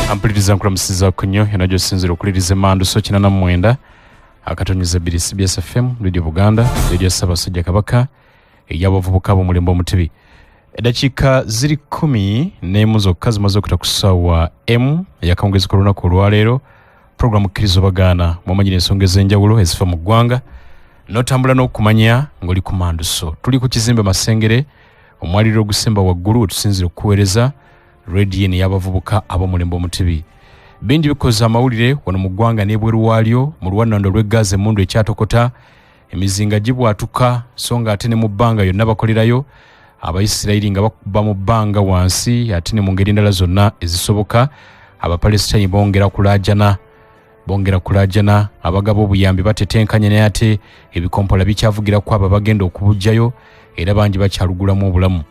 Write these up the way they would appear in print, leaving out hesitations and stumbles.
Ampuliriza, nkulamusizaako nnyo yona gyosinzira okuliriza emandu so 89.2 CBS FM, Radio Buganda, Radio Ssaabasajja Kabaka ey'abavubuka b'omulembe omutebi. Eddakiika ziri 11 zokka zimaze okuta ku ssaawa m eyakawungezi ku lunaku olwaleero. Puroguramu Kkiriza Obagaana, mwamanyira ensonga ez'enjawulo ezifa mu ggwanga n'otambula n'okumanya ng'oli ku manduso. Tuli ku kizimbe Masengere, omwaliriro ogusemba waggulu wetusinzira okukuweereza rediyo eno ey'abavubuka ab'omulembe omutebi. Bingi bikoze amawulire wano mu ggwanga n'ebweru waalyo. Mu lwannando lw'eggaazi emmundu ekyatokota, emizinga gibwatuka, so nga ate ne mu bbanga yonna bakolerayo Abayisirayiri nga bakuba mu bbanga wansi, ate ne mu ngeri endala zonna ezisoboka. Abapalesitayini bongera kulaajana, bongera kulaajana. Abagaba obuyambi batetenkanya, naye ate ebikompola bikyavugira ku abo abagenda okubujjayo, era bangi bakyalugulamu obulamu.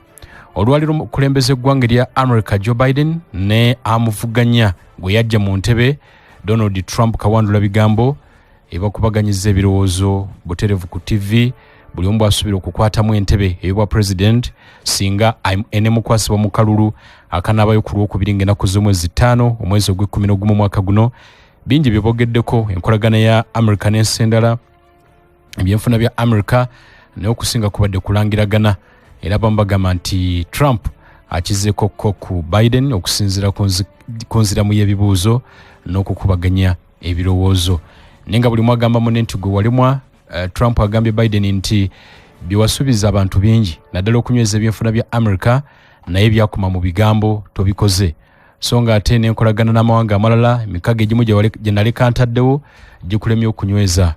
Olwaliro omukulembeze eggwanga erya America Joe Biden ne amuvuganya gwe yajja mu ntebe Donald Trump kawandula bigambo ebakubaganyiza ebirowoozo buterevu ku TV, buli omu bwasuubira okukwatamu entebe ey'obwa president singa enemukwasibwa mu kalulu akanaabayo ku Lwokubiri ng'ennaku z'omwezi 5 omwezi ogw'e-11 omwaka guno. Bingi bye boogeddeko, enkolagana ya America n'ensi endala, ebyenfuna bya America, naye okusinga kubadde kulangiragana, era abamu bagamba nti Trump akizeeko ko ku Biden okusinziira ku nziramu y'ebibuuzo n'okukubaganya ebirowoozo, naye nga buli mwagamba munne nti gwe walimwa. Trump agambye Biden nti byewasuubiza abantu bingi, naddala okunyweza ebyenfuna bya America, naye byakoma mu bigambo, tobikoze, so nga ate n'enkolagana n'amawanga amalala, emikago egimu gye naleka ntaddewo gikulemye okunyweza,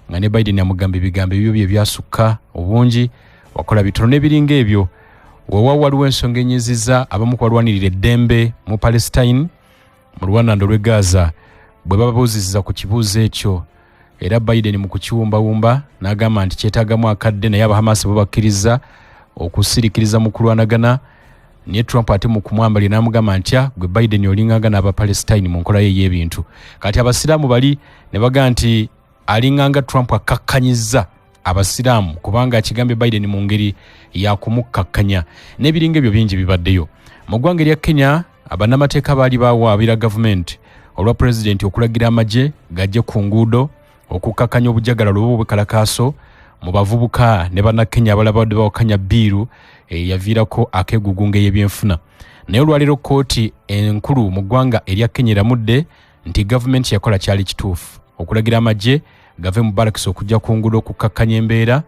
nga ne Biden amugamba ebigambo ebyo bye byasukka obungi, wakola bitono n'ebiringa ebyo. Wewa waliwo ensonga enyiziza abamu ku balwanirira eddembe mu Palestine mu lwanando lw'e Gaza bwe bababuuzizza ku kibuuzo ekyo, era Biden mu kukiwumbawumba n'agamba nti kyetaagamu akadde, naye Abahamasi bo bakkiriza okusirikiriza mu kulwanagana. Naye Trump ate mu kumwambalira n'amugamba nti gwe Biden olinganga n'Abapalestine mu nkola ye ey'ebintu. Kati Abasiraamu bali ne bagamba nti alinganga Trump akkakkanyizza Abasiraamu kubanga akigambye Biden mu ngeri yakumukakkanya, n'ebiringa ebyo bingi bibaddeyo. Mu ggwanga erya Kenya, abannamateeka baali bawaabira gavumenti olwa pulezidenti okulagira amagye gajje ku nguudo okukkakkanya obujagalalo oba obwekalakaaso mu bavubuka ne Bannakenya abalala babadde bawakanya bbiiru eyaviirako akeegugunga ey'ebyenfuna. Naye olwaleero kkooti enkulu mu ggwanga erya Kenya eramudde nti gavumenti yakola kyali kituufu okulagira amagye gave mu barakisi okujja ku nguudo okukkakkanya embeera,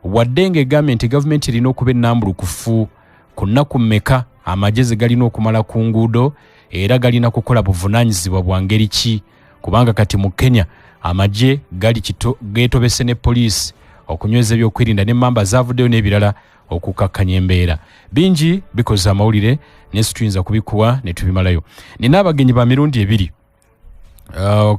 wadde ng'egambye nti gavumenti erina okuba ennambulukufu ku nnaku mmeka amagye ze galina okumala ku nguudo, era galina kukola buvunaanyizibwa bwa ngeri ki, kubanga kati mu Kenya amagye gali geetobese ne poliisi okunyweza ebyokwerinda n'emmamba zaavuddeyo n'ebirala okukakkanya embeera. Bingi bikoze amawulire, naye situyinza kubikuwa ne tubimalayo. Nina abagenyi ba mirundi ebiri.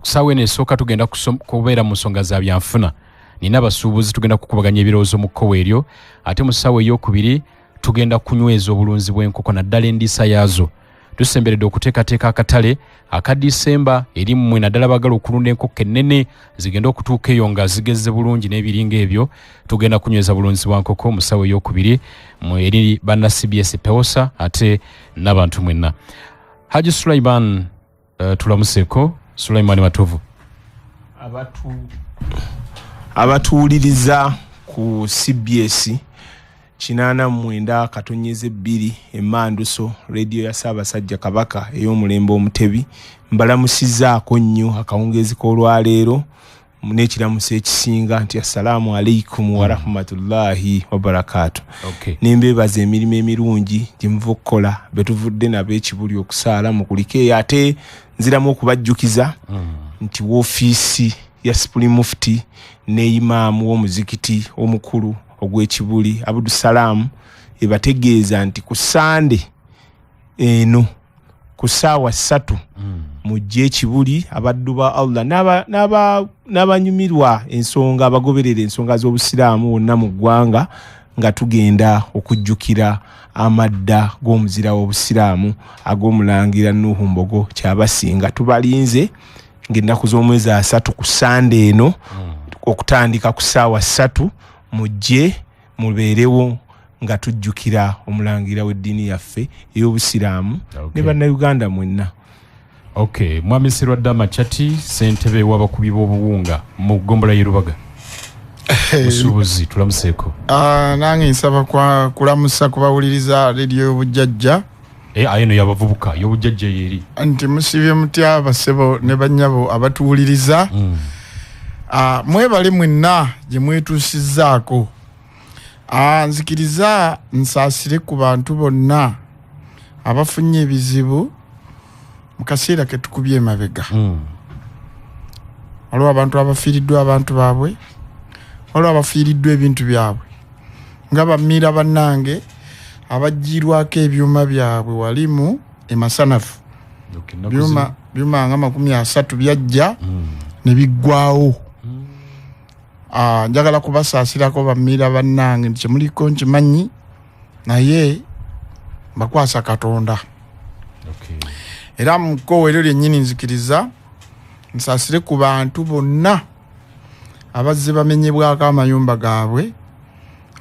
Ssaawa eno esooka tugenda kubeera mu nsonga za byanfuna, nina abasuubuzi, tugenda kukubaganya ebirowoozo mu kkowa eryo. Ate mu ssaawa eyokubiri tugenda kunyweza obulunzi bw'enkoko, naddala endiisa yaazo. Tusemberedde okuteekateeka akatale aka Disemba eri mmwe, naddala baagala okulunda enkoko ennene zigende okutuuka eyo nga zigezze bulungi n'ebiringa ebyo. Tugenda kunyweza bulunzi bwa nkoko mu ssaawa eyokubiri mu eri banna CBS Pewosa ate n'abantu mwenna. Haji Sulaiman, tulamuseeko Sulaiman Matovu. Abatuwuliriza ku CBS 89.2 Emanduso, rediyo ya Ssaabasajja Kabaka ey'omulembe omutebi, mbalamusizaako nnyo akawungeezi k'olwaleero n'ekiramuso ekisinga nti assalaamu alaikum warahmatullahi wabarakaatu. Nembeebaza emirimu emirungi gye muva okukola, betuvudde nabo ekibuli okusaala mukulike eyo. Ate nziramu okubajjukiza nti woofiisi ya Supreme Mufti ne imaamu w'omuzikiti omukulu ogw'Ekibuli Abudusalaamu ebategeeza nti ku Sande eno ku ssaawa 3 mujje Ekibuli, abaddu ba Allah n'abanyumirwa ensonga, abagoberera ensonga z'Obusiraamu wonna mu ggwanga, nga tugenda okujjukira amadda g'omuzira w'Obusiraamu ag'omulangira Nuhu Mbogo Kyabasinga. Tubalinze ng'ennaku z'omwezi 30 ku Sande eno okutandika ku ssaawa 3, mujje mubeerewo nga tujjukira omulangira w'eddiini yaffe ey'Obusiraamu ne Bannayuganda mwenna. Okay, Mwami Serwadda Machati, ssentebe w'abakubi b'obuwunga mu ggombolola y'e Lubaga, musuubuzi, tulamuseeko. Nange nsaba kulamusa kubawuliriza rediyo y'obujjajja. Aye no y'abavubuka, y'obujjajja yeri. Nti musibye mutya basebo ne bannyabo abatuwuliriza? Mwebale mwenna gye mwetuusizzaako. Nzikiriza nsaasire ku bantu bonna abafunye ebizibu mu kaseera ke tukubye emabega. Waliwo abantu abafiiriddwa abantu baabwe, waliwo abafiiriddwa ebintu byabwe, nga bamiira bannange abaggyirwako ebyuma byabwe walimu emasanafu. Byuma nga 30 byajja ne biggwawo. Njagala kubasaasirako bamiira bannange nti kyemuliko nkimanyi, naye mbakwasa Katonda. Era mu kkowe eryo lyennyini nzikiriza nsaasire ku bantu bonna abazze bamenyebwako amayumba gaabwe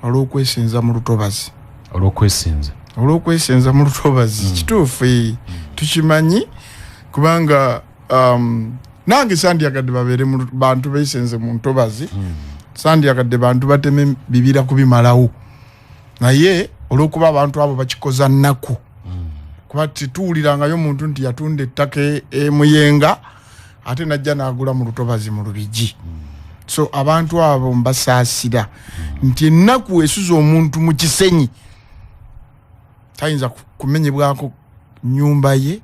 olw'okwesenza mu lutobazi. Olw'okwesenza. Olw'okwesenza mu lutobazi. Kituufu, tukimanyi kubanga nange sandyagadde babeere mu bantu beesenze mu ntobazi. Sandyagadde bantu bateme bibira kubimalawo, naye olw'okuba abantu abo bakikoza nnaku. Kuba tetuwulirangayo muntu nti yatunda ettaka e Muyenga ate najja n'agula mu lutobazi mu Lubigi. So abantu abo mbasaasira nti ennaku esuza omuntu mu Kisenyi tayinza kumenyebwako nnyumba ye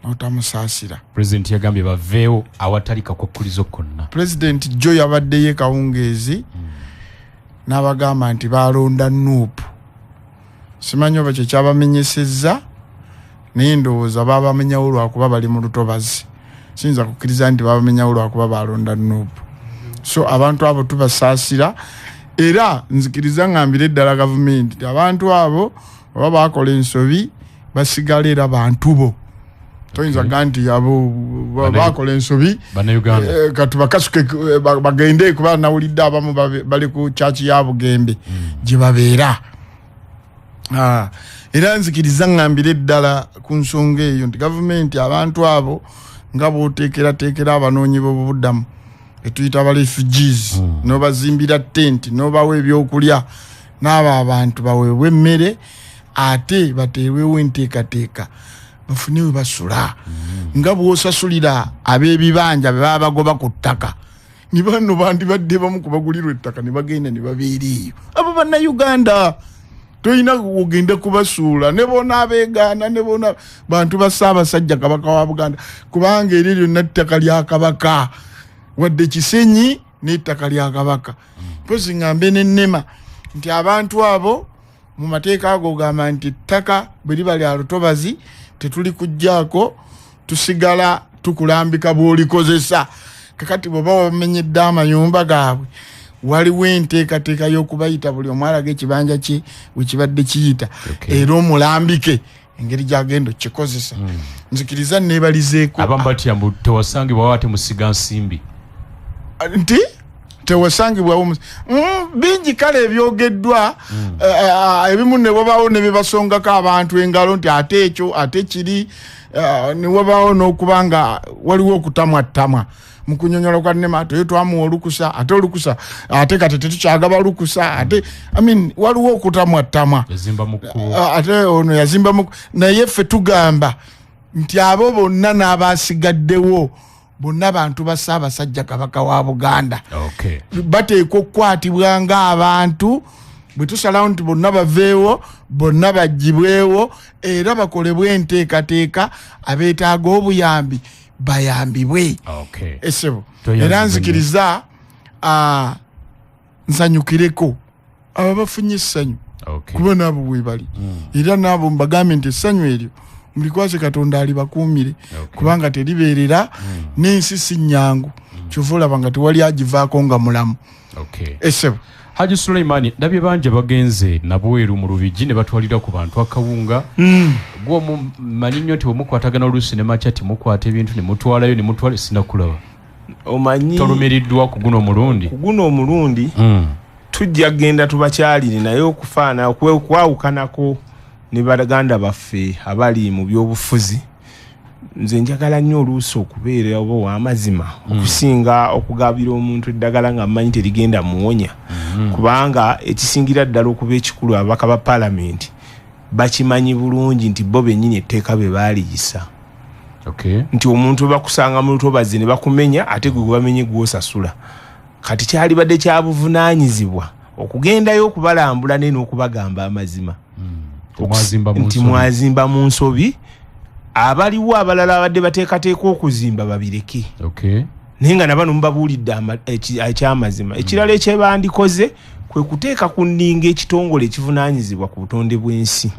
n'otamusaasira. Pulezidenti yagambye baveewo awatali kakwakkulizo konna. Pulezidenti jo yabaddeyo ekawungeezi n'abagamba nti balonda NUP. Simanyi oba kye kyabamenyesezza, naye ndowooza babamenyawo lwakuba bali mu lutobazi. Siyinza kukkiriza nti babamenyawo lwakuba balonda NUP. So abantu abo tubasaasira, era nzikiriza ngambire ddala gavumenti nti abantu abo oba bakola ensobi basigala era bantu bo. Toyinza ga nti abo bakola ensobi kati bakasuke bagende, kuba nawulidde abamu bali ku church ya Bugembe gye babeera. Era nzikiriza ngambire ddala ku nsonga eyo nti gavumenti abantu abo nga bw'oteekerateekera abanoonyi b'obubuddamu etuyita ba refugees, n'obazimbira tenti n'obawa ebyokulya, n'abo abantu baweebwe emmere ate bateerwewo enteekateeka bafune we basula. Nga bw'osasulira ab'ebibanja be baba bagoba ku ttaka, ni bano bandibadde bamu kubagulirwa ettaka ne bagenda ne babeera eyo. Abo Bannayuganda toyina ogende kubasuula, ne bona abeegaana ne bona bantu ba Ssaabasajja Kabaka wa Buganda, kubanga eryo lyonna ttaka lya Kabaka, wadde Kisenyi n'ettaka lya Kabaka. Mpozi ngambe n'ennema nti abantu abo mu mateeka ago ogamba nti ettaka bwe liba lya lutobazi tetuli kuggyako, tusigala tukulambika bw'olikozesa. Kakati bw'oba wamenyedde amayumba gaabwe, waliwo enteekateeka y'okubayita buli omu alaga ekibanja kye we kibadde kiyita, era omulambike engeri gy'agenda okukikozesa. Nzikiriza neebalizeeko. Abamu batya mbu tewasangibwawo ate musiga nsimbi. Nti tewasangibwawo bingi kale ebyogeddwa, ebimu ne wabaawo ne bibasongako abantu engalo nti ate ekyo ate kiri, ne wabaawo n'okuba nga waliwo okutamwattamwa mu kunyonyola kwa NEMA, ate twamuwa olukusa, ate olukusa ate kati tetukyagaba lukusa, ate I mean waliwo okutamwattamwa, ate ono yazimba mu, naye ffe tugamba nti abo bonna n'abasigaddewo bonna bantu ba Ssaabasajja Kabaka wa Buganda. Bateekwa okukwatibwa ng'abantu. Bwe tusalawo nti bonna baveewo, bonna baggyibwewo, era bakolebwe enteekateeka, abeetaaga obuyambi bayambibwe. Esebo era nzikiriza nsanyukireko abo bafunye essanyu, kuba naabo bwe bali, era naabo mbagambe nti essanyu eryo mulikwase Katonda alibakuumire, kubanga teribeerera n'ensi si nnyangu. Kyova olaba nga tewali agivaako nga mulamu. Esebo Haji Suleimani, ndabye bangi bagenze nabweru mu Lubigi ne batwalira ku bantu akawunga. Gwe mumanyi nnyo nti bwe mukwatagana oluusi ne Machati mukwata ebintu ne mutwalayo ne mutwala, sinakulaba. Omanyi tolumiriddwa ku guno omulundi? Ku guno omulundi tujja kugenda tubakyalire, naye okufaana okwawukanako ne baganda baffe abali mu byobufuzi. Nze njagala nnyo oluusi okubeera oba ow'amazima okusinga okugabira omuntu eddagala nga mmanyi terigenda muwonya, kubanga ekisingira ddala okuba ekikulu, ababaka ba paalamenti bakimanyi bulungi nti bo bennyini etteeka be baaliyisa, nti omuntu bwe bakusanga mu lutobazi ne bakumenya, ate gwe gwebamenye gwosasula. Kati kyalibadde kyabuvunaanyizibwa okugendayo okubalambula naye n'okubagamba amazima nti mwazimba mu nsobi, abaliwo abalala abadde bateekateeka okuzimba babireke, naye nga nabano mubabuulidde ekyamazima. Ekirala ekyebandikoze kwe kuteeka ku nninga ekitongole ekivunaanyizibwa ku butonde bw'ensi,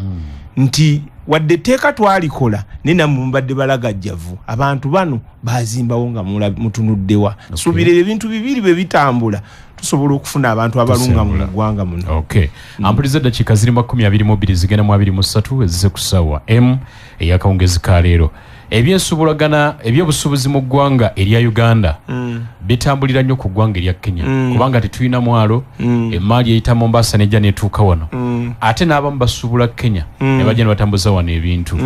nti wadde etteeka twalikola, naye nammwe mubadde balagajjavu, abantu bano bazimbawo nga mutunuddewa. Suubira ebyo ebintu bibiri bwe bitambula, tusobola okufuna abantu abalungamu mu ggwanga muno. Okay. Ampuliza, eddakiika ziri 22 zigenda mu 23 ezize ku ssaawa m eyakawungezi ka leero. Ebyensubulagana, ebyobusuubuzi mu ggwanga erya Uganda bitambulira nnyo ku ggwanga erya Kenya, kubanga tetulina mwalo. Emaali eyita Mombasa nejja netuuka wano, ate n'abamu basuubula Kenya ne bajja ne batambuza wano ebintu.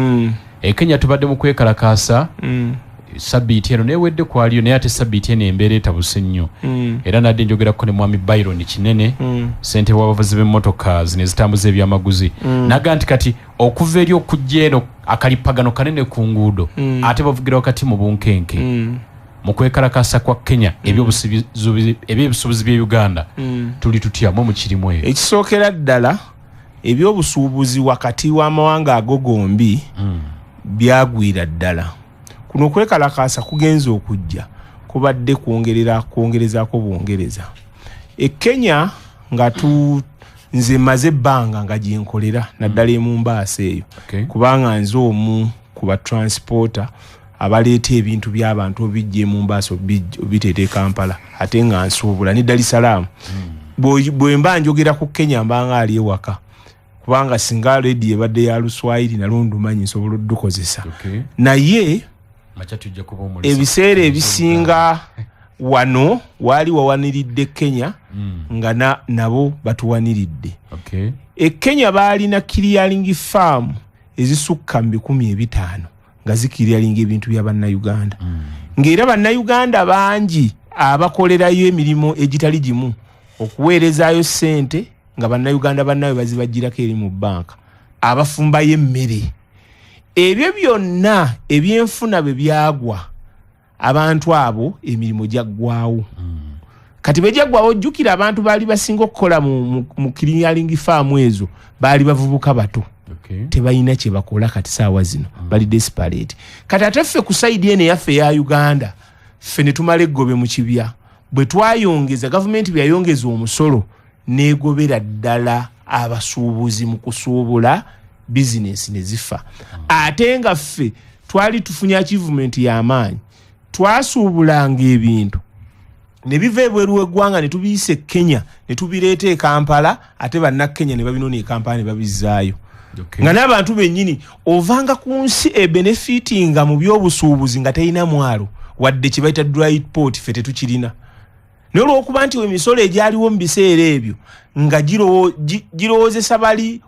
E Kenya tubadde mu kwekalakaasa. Sabbiiti eno newedde kwaliyo, naye ate sabbiiti eno embeera etabuse nnyo. Era nadde njogerako ne mwami Byron Kinene, ssentebe w'abavuzi b'emmotoka zino ezitambuza ebyamaguzi, naga nti kati okuva eri okujja eno akalipagano kanene ku nguudo, ate bavugira wakati mu bunkenke mu kwekalakasa kwa Kenya. Ebyobusuubuzi by'e Uganda tuli tutya mwe mukirimu eyo? Ekisookera ddala, ebyobusuubuzi wakati w'amawanga ago gombi byagwira ddala. Kuno okwekalakaasa kugenza okujja kubadde kwongerera kwongerezaako bwongereza. E Kenya nga tu nze maze ebbanga nga gyenkolera, naddala e Mumbaasa eyo, kubanga nze omu ku ba transporter abaleeta ebintu by'abantu obijja e Mumbaasa obiteeta e Kampala, ate nga nsuubula ne Dar es Salaam. Bwe mba njogera ku Kenya, mbanga ali ewaka, kubanga singa rediyo ebadde ya Luswayiri nalwo ndumanyi, nsobola oddukozesa. Naye Makya tujja kuba omulisa. Ebiseera ebisinga wano waali wawaniridde Kenya, nga nabo batuwaniridde. E Kenya baalina clearing firm ezisukka mu 500 nga ziclearinga ebintu bya Bannayuganda, ng'era Bannayuganda bangi abakolerayo emirimu egitali gimu okuweerezaayo ssente, nga Bannayuganda bannaabwe bazibagirako eri mu banka, abafumbayo emmere. Ebyo byonna ebyenfuna bwe byagwa, abantu abo emirimu gyaggwawo. Kati bwe gyaggwawo, jjukira abantu baali basinga okukola mu clearing firm ezo baali bavubuka bato, tebalina kye bakola. Kati saawa zino bali desperate. Kati ate ffe ku side eno eyaffe eya Uganda, ffe ne tumala eggobe mu kibya. Bwe twayongeza, gavumenti bwe yayongeza omusolo, negobera ddala abasuubuzi mu kusuubula, bizinesi ne zifa. Ate nga ffe twali tufunye achievement y'amaanyi, twasuubulanga ebintu ne biva ebweru w'eggwanga ne tubiyisa e Kenya ne tubireeta e Kampala, ate Bannakenya ne babinona e Kampala ne babizzaayo. Nga n'abantu bennyini ovanga ku nsi ebenefitinga mu byobusuubuzi nga terina mwalo wadde kye bayita dry port, ffe tetukirina. Naye olwokuba nti emisolo egyaliwo mu biseera ebyo nga girowoozesa bali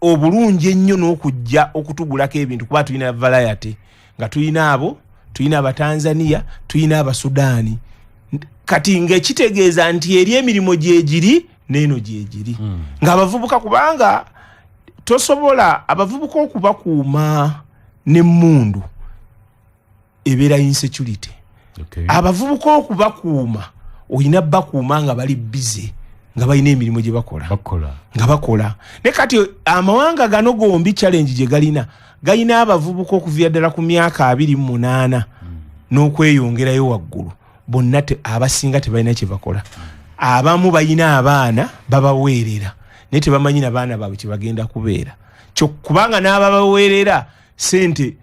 obulungi ennyo n'okujja okutugulako ebintu, kuba tulina variety, nga tulina abo, tulina Abatanzania, tulina Abasudaani. Kati ngaekitegeeza nti eri emirimu gyegiri n'eno gyegiri, ng'abavubuka, kubanga tosobola abavubuka okubakuuma n'emmundu, ebeera insecurity. Abavubuka okubakuuma, olina bakuuma nga bali busy, nga balina emirimu gye bakola. Bakola. Nga bakola. Ne kati amawanga gano gombi challenge gye galina, galina abavubuka okuviira ddala ku myaka 28 n'okweyongerayo waggulu, bonna abasinga tebalina kye bakola. Abamu balina abaana babaweerera, naye tebamanyi na baana baabwe kye bagenda kubeera kyo, kubanga n'ababaweerera sente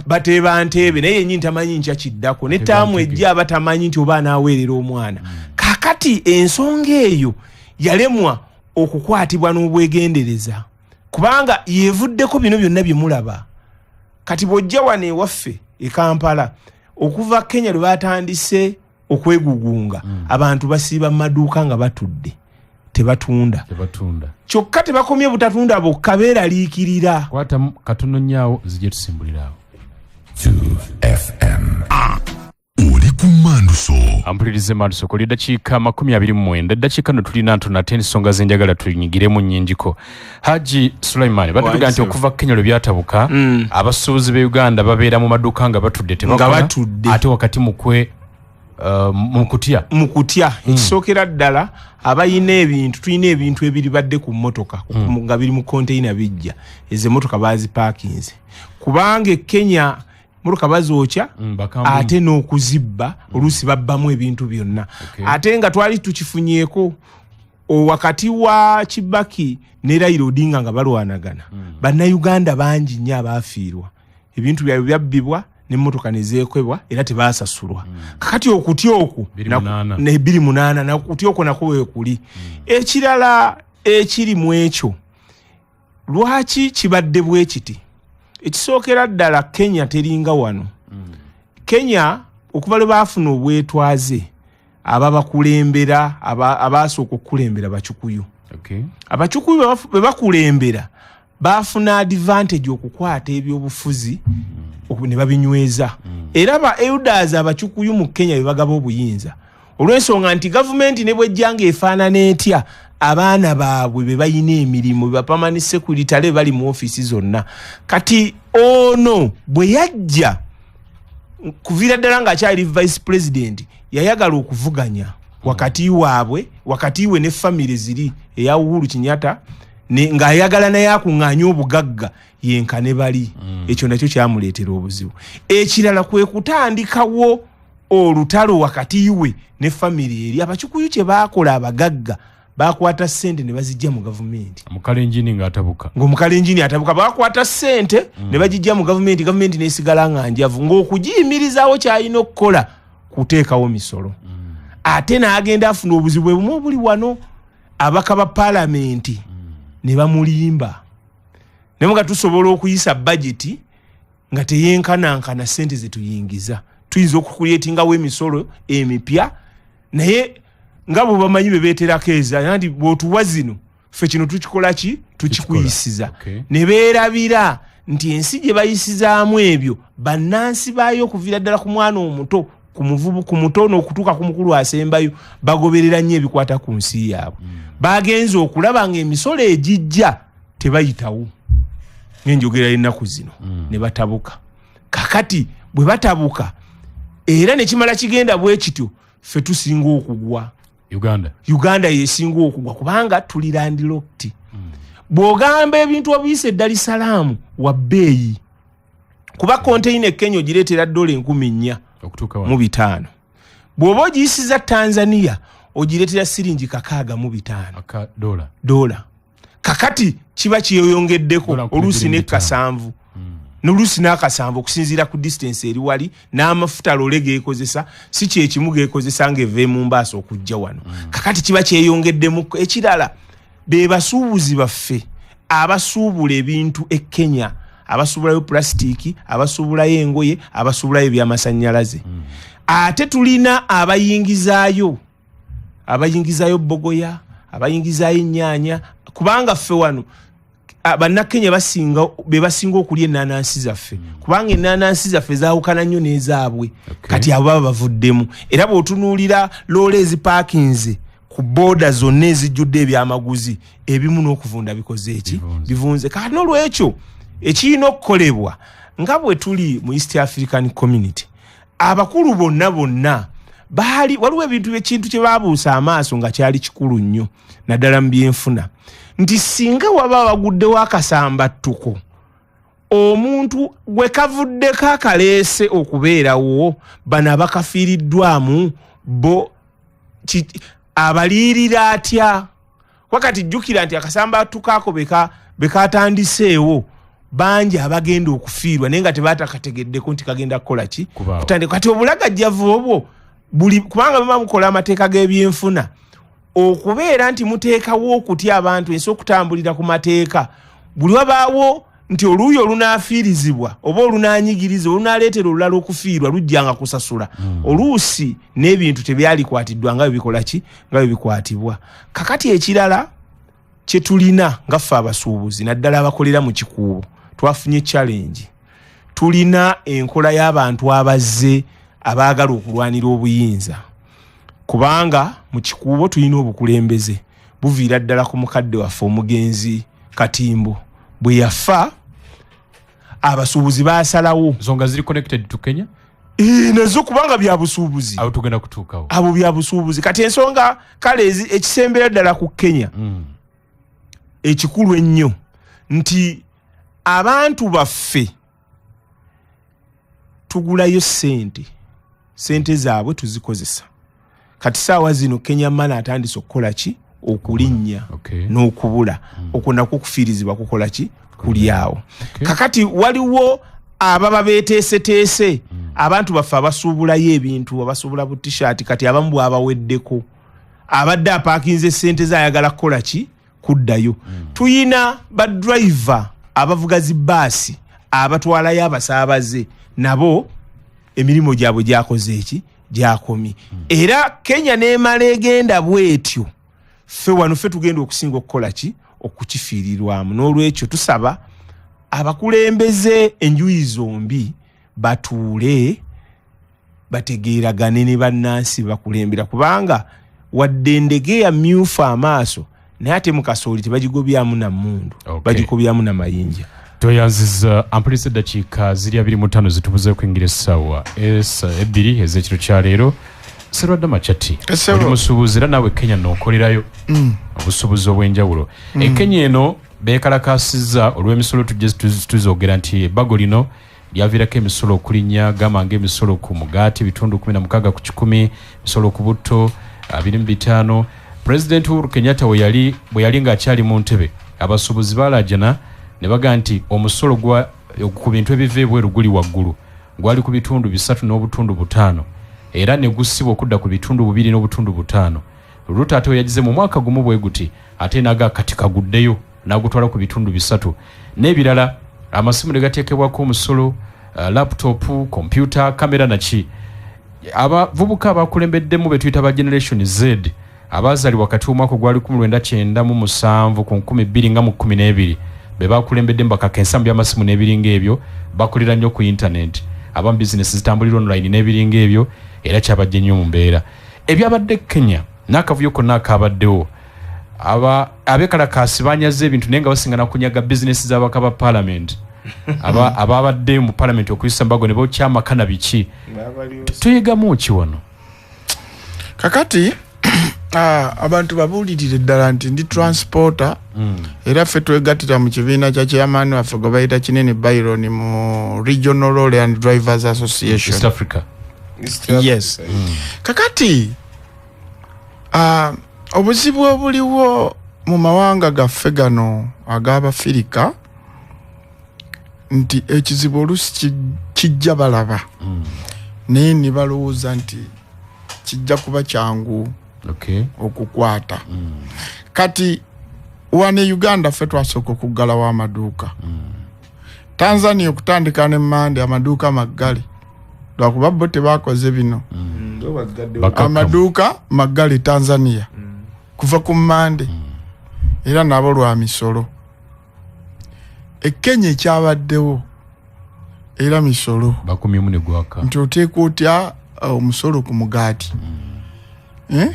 bateeba nteebe, naye yennyini tamanyi nkya kiddako ne taamu ejja, aba tamanyi nti oba anaaweerera omwana. Kakati ensonga eyo yalemwa okukwatibwa n'obwegendereza, kubanga yevuddeko bino byonna bye mulaba. Kati bw'ojja wano ewaffe e Kampala, okuva Kenya lwe batandise okwegugunga, abantu basiiba mu maduuka nga batudde, tebatunda. Tebatunda. Kyokka tebakomye butatunda bokka, beeraliikirira. Kwata katono nnyo awo, nzije tusimbulira awo. 2 FM. Oli ku Manduso. Ampulirize Manduso kuli eddakiika 29. Eddakiika no tulina ntono ate ensonga zenjagala tunyigiremu nnyingiko. Haji Sulaiman, batuga nti okuva Kenya lwe byatabuka, abasuubuzi b'e Uganda babeera mu maduuka nga batudde tebakola, ate wakati mukwe mukutya. Mukutya. Ekisookera ddala abayina ebintu, tulina ebintu ebiribadde ku mmotoka nga biri mu container bijja, ezo emmotoka baazipaakinze kubanga e Kenya mmotoka bazookya ate n'okuzibba, oluusi babbamu ebintu byonna. Ate nga twali tukifunyeeko wakati wa Kibaki ne Raila Odinga nga balwanagana, bannayuganda bangi nnyo abaafiirwa, ebintu byabwe byabbibwa n'emmotoka ne zeekwebwa era tebaasasulwa. Kakati okutya okwo ne 28 nakutya okwo nakwo weekuli. Ekirala ekiri mu ekyo, lwaki kibadde bwe kiti? Ekisookera ddala Kenya teringa wano. Kenya okuva lwe baafuna obwetwaze, ababakulembera abaasooka okukulembera Bakikuyu. Abakikuyu bwe bakulembera baafuna advantage okukwata ebyobufuzi ne babinyweza. Era ba elders Abakikuyu mu Kenya be bagaba obuyinza olw'ensonga nti gavumenti ne bwejjanga efaanana etya, abaana baabwe be balina emirimu, ba permanent secretary bali mu ofiisi zonna. Kati ono bwe yajja kuviira ddala ng'akyali vice president, yayagala okuvuganya wakati waabwe, wakati we ne famire ziri eya Uhuru Kenyatta, ng'ayagala naye akuŋŋaanye obugagga yenkane bali. Ekyo nakyo kyamuleetera obuzibu. Ekirala kwe kutandikawo olutalo wakati we ne famire eri. Abakikuyu kye baakola, abagagga bakwata ssente ne bazijja mu gavumenti. Omukalenjini ng'atabuka. Ng'omukalenjini atabuka, bakwata ssente ne bagijja mu gavumenti, gavumenti n'esigala nga njavu, ng'okugiyimirizaawo ky'alina okukola kuteekawo misolo. Ate n'agenda afuna obuzibu bwe bumu obuli wano, abaka ba paalamenti ne bamulimba. Naye nga tusobola okuyisa bajeti nga teyenkanankana ssente ze tuyingiza, tuyinza okukuleetingawo emisolo emipya, naye nga bwe bamanyi be beeterako eza nti bw'otuwa zino ffe kino tukikola ki, tukikuyisiza. Ne beerabira nti ensi gye bayisizaamu ebyo bannansi baayo okuviira ddala ku mwana omuto, ku muvubu, ku muto n'okutuuka ku mukulu asembayo, bagoberera nnyo ebikwata ku nsi yaabwe. Bagenze okulaba ng'emisolo egijja tebayitawo n'enjogera y'ennaku zino, ne batabuka. Kakati bwe batabuka era ne kimala kigenda bwe kityo, ffe tusinga okugwa. Uganda yesinga okugwa kubanga tuli landlocked. Bw'ogamba ebintu obiyise Dar es Salaam wa bbeeyi, kuba container e Kenya ogireetera $4,000 mu 5. Bw'oba ogiyisiza Tanzania ogireetera siringi 65 dola. Kakati kiba kyeyongeddeko oluusi ne kasanvu n'oluusi n'akasanvu okusinziira ku distance eri wali, n'amafuta loole geekozesa si kyekimu geekozesa ng'eva e Mombasa okujja wano. Kakati kiba kyeyongeddemu. Ekirala be basuubuzi baffe abasuubula ebintu e Kenya, abasuubulayo pulasitiiki, abasuubulayo engoye, abasuubulayo ebyamasannyalaze. Ate tulina abayingizaayo bogoya, abayingizaayo ennyaanya, kubanga ffe wano bannakenya be basinga okulya ennanansi zaffe, kubanga ennanansi zaffe zaawukana nnyo n'ezaabwe. Kati abo baba bavuddemu. Era bw'otunuulira loole ezipaakinze ku booda zonna ezijjudde ebyamaguzi, ebimu n'okuvunda bikoze eki, bivunze. Kati n'olwekyo ekirina okukolebwa nga bwe tuli mu East African Community, abakulu bonna bonna baali waliwo ebintu ekintu kye baabuusa amaaso nga kyali kikulu nnyo naddala mu byenfuna, nti singa waba waguddewo akasambattuko, omuntu gwe kavuddeko akaleese okubeerawo, bano abakafiiriddwamu bo abaliirira atya? Wakati jjukira nti akasambattuko ako be katandiseewo bangi abagenda okufiirwa naye nga tebatakategeddeko nti kagenda kukola ki, kutandika. Kati obulagajjavu obwo buli, kubanga baba mukola amateeka g'ebyenfuna okubeera nti muteekawo okutya abantu ensi okutambulira ku mateeka, buli wabaawo nti oluuyi olunaafiirizibwa oba olunaanyigiriza olunaaleetera olulala okufiirwa lujjanga kusasula. Oluusi n'ebintu tebyalikwatiddwa nga bwe bikola ki, nga bwe bikwatibwa. Kakati ekirala kye tulina nga ffe abasuubuzi naddala abakolera mu Kikuubo, twafunye challenge. Tulina enkola y'abantu abazze abaagala okulwanira obuyinza, kubanga mu Kikuubo tulina obukulembeze buviira ddala ku mukadde waffe omugenzi Katimbo. Bwe yafa, abasuubuzi baasalawo. Nsonga ziri connected to Kenya? Nazo, kubanga bya busuubuzi. Awo tugenda kutuukawo. Abo bya busuubuzi. Kati ensonga kale ekisembera ddala ku Kenya, ekikulu ennyo nti abantu baffe tugulayo sente, sente zaabwe tuzikozesa. Kati saawa zino Kenya money atandise okukola ki? Okulinnya n'okubula. Okwo nakwo kufiirizibwa kukola ki? Kuli awo. Kakati waliwo ababa beteeseteese, abantu baffe abasuubulayo ebintu, abasuubula bu T-shirt. Kati abamu bwabaweddeko, abadde apaakinze sente ze, ayagala kukola ki? Kuddayo. Tuyina ba driver abavuga zi baasi abatwalayo abasaabaze, nabo emirimu gyabwe gyakoze eki? Gyakomye. Era Kenya nemala egenda bwetyo, ffe wano ffe tugenda okusinga okukola ki? Okukifiirirwamu. N'olwekyo tusaba abakulembeze enjuyi zombi batuule bategeeragane ne bannansi bakulembera, kubanga wadde Endegeya myufu amaaso, naye ate mu kasooli tebagigobyamu na mmundu, bagikobyamu na mayinja. Toyanziza ampulisa. Eddakiika ziri 25 zitubuze okuyingira essaawa 2 ez'ekiro kya leero. Serwadda Machati, Esebo. oli musuubuzi era naawe Kenya nookolerayo obusuubuzi obw'enjawulo. E Kenya eno beekalakaasizza olw'emisolo. Tujje tuzogera nti ebbago lino lyaviirako emisolo okulinnya, gamba ng'emisolo ku mugaati ebitundu 16 ku kikumi, emisolo ku butto 25. Pulezidenti Uhuru Kenyatta we yali, bwe yali ng'akyali mu ntebe, abasuubuzi balaajana ne bagaa nti omusolo gwa ku bintu ebiva ebweru guli waggulu, gwali ku bitundu 3.5, era ne gussibwa okudda ku bitundu 2.5. Ruto ate we yagize mu mwaka gumu bwe guti, ate naga kati kaguddeyo n'agutwala ku bitundu 3 n'ebirala. Amasimu ne gateekebwako omusolo, laptop, kompyuta, kamera naki. Abavubuka abakulembeddemu be tuyita ba Generation Z, abaazaalibwa wakati w'omwaka ogwa 1997 ku 2012, be bakulembeddemu bakaka ensambu by'amasimu n'ebiringa ebyo. Bakolera nnyo ku internet, abamu bizinesi zitambulira online n'ebiringa ebyo, era kyabajja nnyo mu mbeera ebyabadde Kenya n'akavuyo konna akabaddewo. Aba abekalakaasi banyaze ebintu, naye nga basinga nakunyaga bizinesi z'abaka ba parliament, ababadde mu parliament okuyisa mbago ne bookya amaka na biki. Tuyigamu ki wano? Kakati abantu babuulirire ddala nti ndi transporter, era ffe twegattira mu kibiina kya chairman waffe gwe bayita Kinene Byron mu Regional Lorry and Drivers Association. East Africa. Yes. Kakati obuzibu obuliwo mu mawanga gaffe gano ag'Abafirika nti ekizibu oluusi kijja balaba, naye ne balowooza nti kijja kuba kyangu okukwata. Kati wano e Uganda ffe twasooka okuggalawo amaduuka. Tanzania okutandika ne Mande amaduuka maggale, lwakuba bo tebakoze bino. Bakakkamu. Amaduuka maggale Tanzania kuva ku Mande, era nabo lwa misolo. E Kenya ekyabaddewo era misolo. Bakumyemu ne gwaka. Nti oteeka otya omusolo ku mugaati? Eh?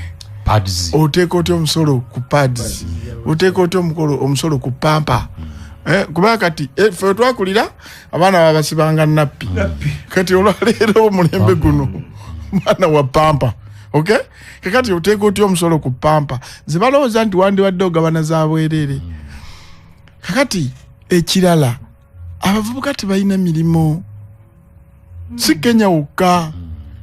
Pads. Oteeka otya omusolo ku pads? Oteeka otya omusolo ku pamper? Eh, kubanga kati ffe twakulira abaana babasibanga nappy. Kati olwaleero omulembe guno mwana wa pamper. Okay, kakati oteeka otya omusolo ku pamper? Ze balowooza nti wandibadde ogabana za bwereere. Kakati ekirala, abavubuka tebalina mirimu. Si Kenya wokka,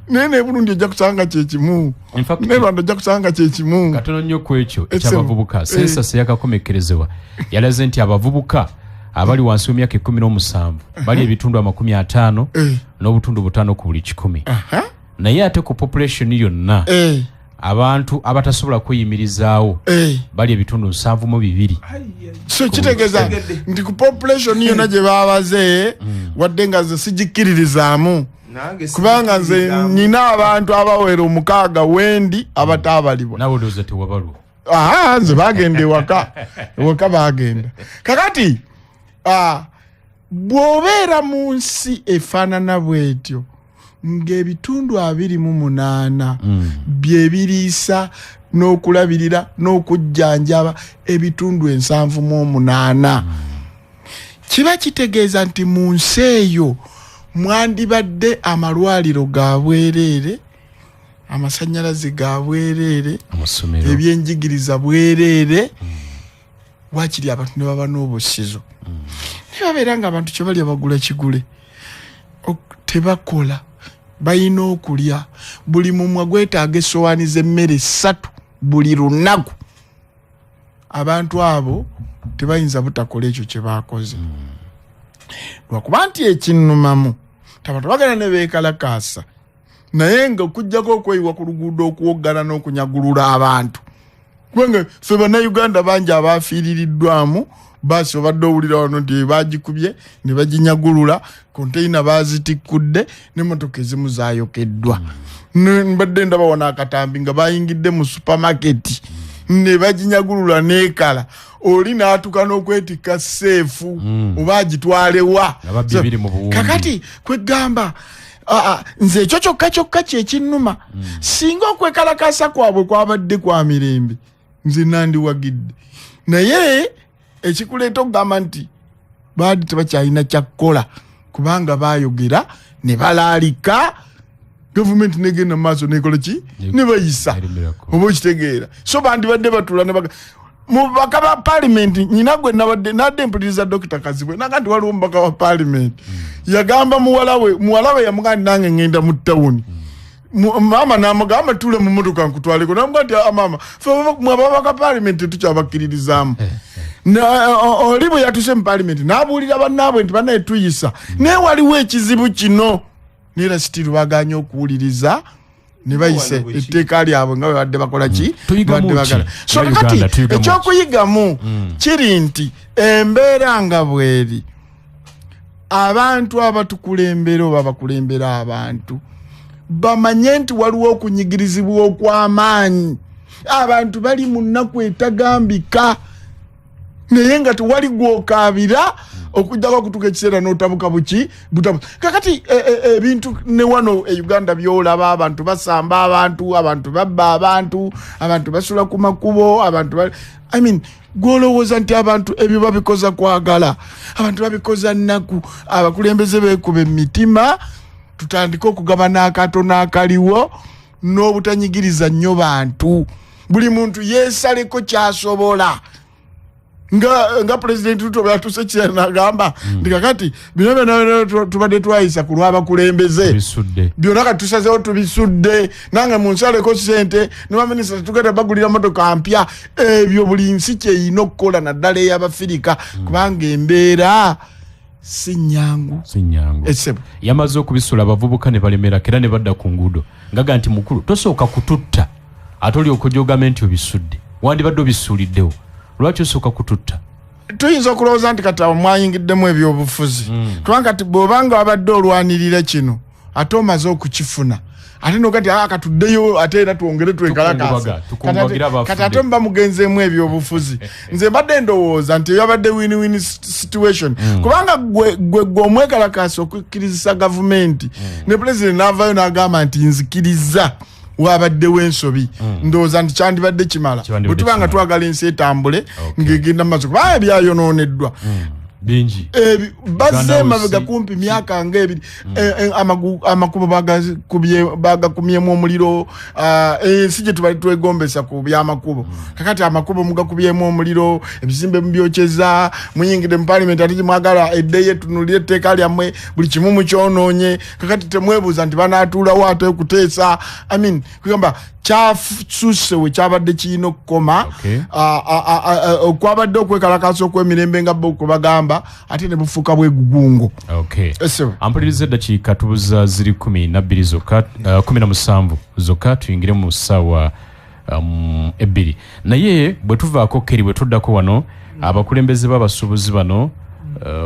naye ne Burundi ojja kusanga kyekimu, In fact, ne Rwanda ojja kusanga kyekimu. Katono nnyo ku ekyo Etsemu. ekyabavubuka, census eyakakomekkerezebwa yalaze nti abavubuka abali wansi w'emyaka 17 bali ebitundu 50 n'obutundu 5 ku buli kikumi. Naye ate ku population yonna, abantu abatasobola kweyimirizaawo bali ebitundu 72. So kitegeeza nti ku population yonna gye babaze, wadde nga nze sigikkiririzaamu, kubanga nze nina abantu abawera 6 wendi abataabalibwa. Naawe olowooza tewabalwa? Aha, nze bagenda ewaka, ewaka bagenda. Kakati Bw'obeera mu nsi efaanana bw'etyo ng'ebitundu 28 bye biriisa n'okulabirira n'okujjanjaba ebitundu 78, kiba kitegeeza nti mu nsi eyo mwandibadde amalwaliro ga bwereere, amasannyalaze ga bwereere, amasomero, ebyenjigiriza bwereere, wakiri abantu ne baba n'obusizo. Ne babeera nga abantu kye balya bagula kigule, tebakola, balina okulya. Buli mumwa gwetaaga essowaani z'emmere 3 buli lunaku. Abantu abo tebayinza butakola ekyo kye baakoze. Lwakuba nti ekinnumamu, abantu bagenda ne beekalakaasa, naye nga okuggyako okweyiwa ku luguudo okuwoggana n'okunyagulula abantu, kubanga ffe Bannayuganda bangi abafiiririddwamu baasi obadde owulira wano nti baagikubye ne baginyagulula, konteyina baazitikkudde n'emmotoka ezimu zaayokeddwa. Mbadde ndaba wano akatambi nga bayingidde mu supamaketi ne baginyagulula n'ekala, oli n'atuuka n'okwetikka seefu oba agitwalewa. Ababbi biri mu buwumbi. Kakati kwegamba nze ekyo kyokka kyokka kyekinnuma. Singa okwekalakaasa kwabwe kwabadde kwa mirembe, nze nandiwagidde. Naye ekikuleeta okugamba nti baali tebakyalina kyakkola kubanga baayogera ne balaalika, gavumenti negenda mu maaso nekola ki? Ne bayisa. Erimirako. Oba okitegeera. So bandibadde batuula ne mu bubaka ba paalimenti, nyina gwe nadde mpuliriza Dokita Kazibwe naga nti waliwo omubaka wa paalimenti yagamba muwala we, muwala we yamugamba nti nange ngenda mu tawuni. Maama n'amugamba tuule mu mmotoka nkutwaleko, n'amugamba nti, maama, ffe mwe ababaka paalimenti tetukyabakkiririzaamu. Oli bwe yatuuse mu paalimenti n'abuulira bannaabwe nti bannaye tuyisa, naye waliwo ekizibu kino, naye sitiru bagaanye okuwuliriza ne bayise Wano bwe kiri. etteeka lyabwe nga bwe badde bakola ki? Tuyigamu Badde ki? bagala. So Nga kakati Uganda, tuyigamu ki? ekyokuyigamu kiri nti embeera nga bw'eri, abantu abatukulembera oba abakulembera abantu bamanye nti waliwo okunyigirizibwa okw'amaanyi. Abantu bali mu nnaku etagambika, naye nga tewali gw'okaabira okujjako okutuuka ekiseera n'otabuka buki butabu. Kakati ebintu ne wano e Uganda by'olaba, abantu basamba abantu, abantu babba abantu, abantu basula ku makubo, abantu I mean, gw'olowooza nti abantu ebyo babikoza kwagala, abantu babikoza nnaku. Abakulembeze beekuba emitima, tutandike okugabana akatono akaliwo n'obutanyigiriza nnyo bantu. Buli muntu yeesaleko ky'asobola. Nga President Ruto bwe yatuuse ekiseera n'agamba nti kakati bino byonna byonna tubadde twayisa ku lw'abakulembeze. Tubisudde. Byonna kati tusazeewo tubisudde, nange munsaleko ssente ne baminisita tetugenda bagulira mmotoka mpya. Ebyo buli nsi kyeyina okukola, naddala ey'Abafirika, kubanga embeera si nnyangu. Si nnyangu. Essebo. Yamaze okubisula abavubuka ne balemerako era ne badda ku nguudo. Ngaga nti mukulu tosooka kututta, ate oli okujja ogambe nti obisudde, wandibadde obisuuliddewo, lwaki osooka kututta? Tuyinza okulowooza nti kati awo mwayingiddemu ebyobufuzi, kubanga kati bw'obanga wabadde olwanirira kino ate omaze okukifuna, ate noga nti, katuddeyo ate era twongere twekalakaase. Tukungubaga, tukungubagira abafudde. Kati ate muba mugenzeemu ebyobufuzi. Nze mbadde ndowooza nti eyabadde win-win situation, kubanga gwe omwekalakaasa okukkirizisa gavumenti, ne pulezidenti n'avaayo n'agamba nti nzikiriza wabaddewo ensobi, ndowooza nti kyandibadde kimala. Kyandibadde Bwe tuba nga kimala. twagala ensi etambule ng'egenda mu maaso, kubanga ebyayonooneddwa bingi. Bazze Uganda emabega House. kumpi myaka nga ebiri. Amakubo bagakumyemu omuliro, ensi gye tubali twegombesa ku byamakubo. Kakati amakubo mugakubyemu omuliro, ebizimbe mubyokyeza, muyingidde mu parliament ate gyemwagala eddeyo etunuulire etteeka lyammwe, buli kimu mukyonoonye. Kakati temwebuuza nti banaatuulawo ate okuteesa. I mean, kugamba kyasusse we kyabadde kirina okukoma. Okwabadde okwekalakaasa okw'emirembe nga bo kwe bagamba, ate ne bufuuka bwegugungo. Esebo. Ampuliriza, eddakiika tubuza ziri 12 zokka, 17 zokka tuyingire mu ssaawa 2. Naye bwe tuvaako keri bwe tuddako wano, abakulembeze b'abasuubuzi bano,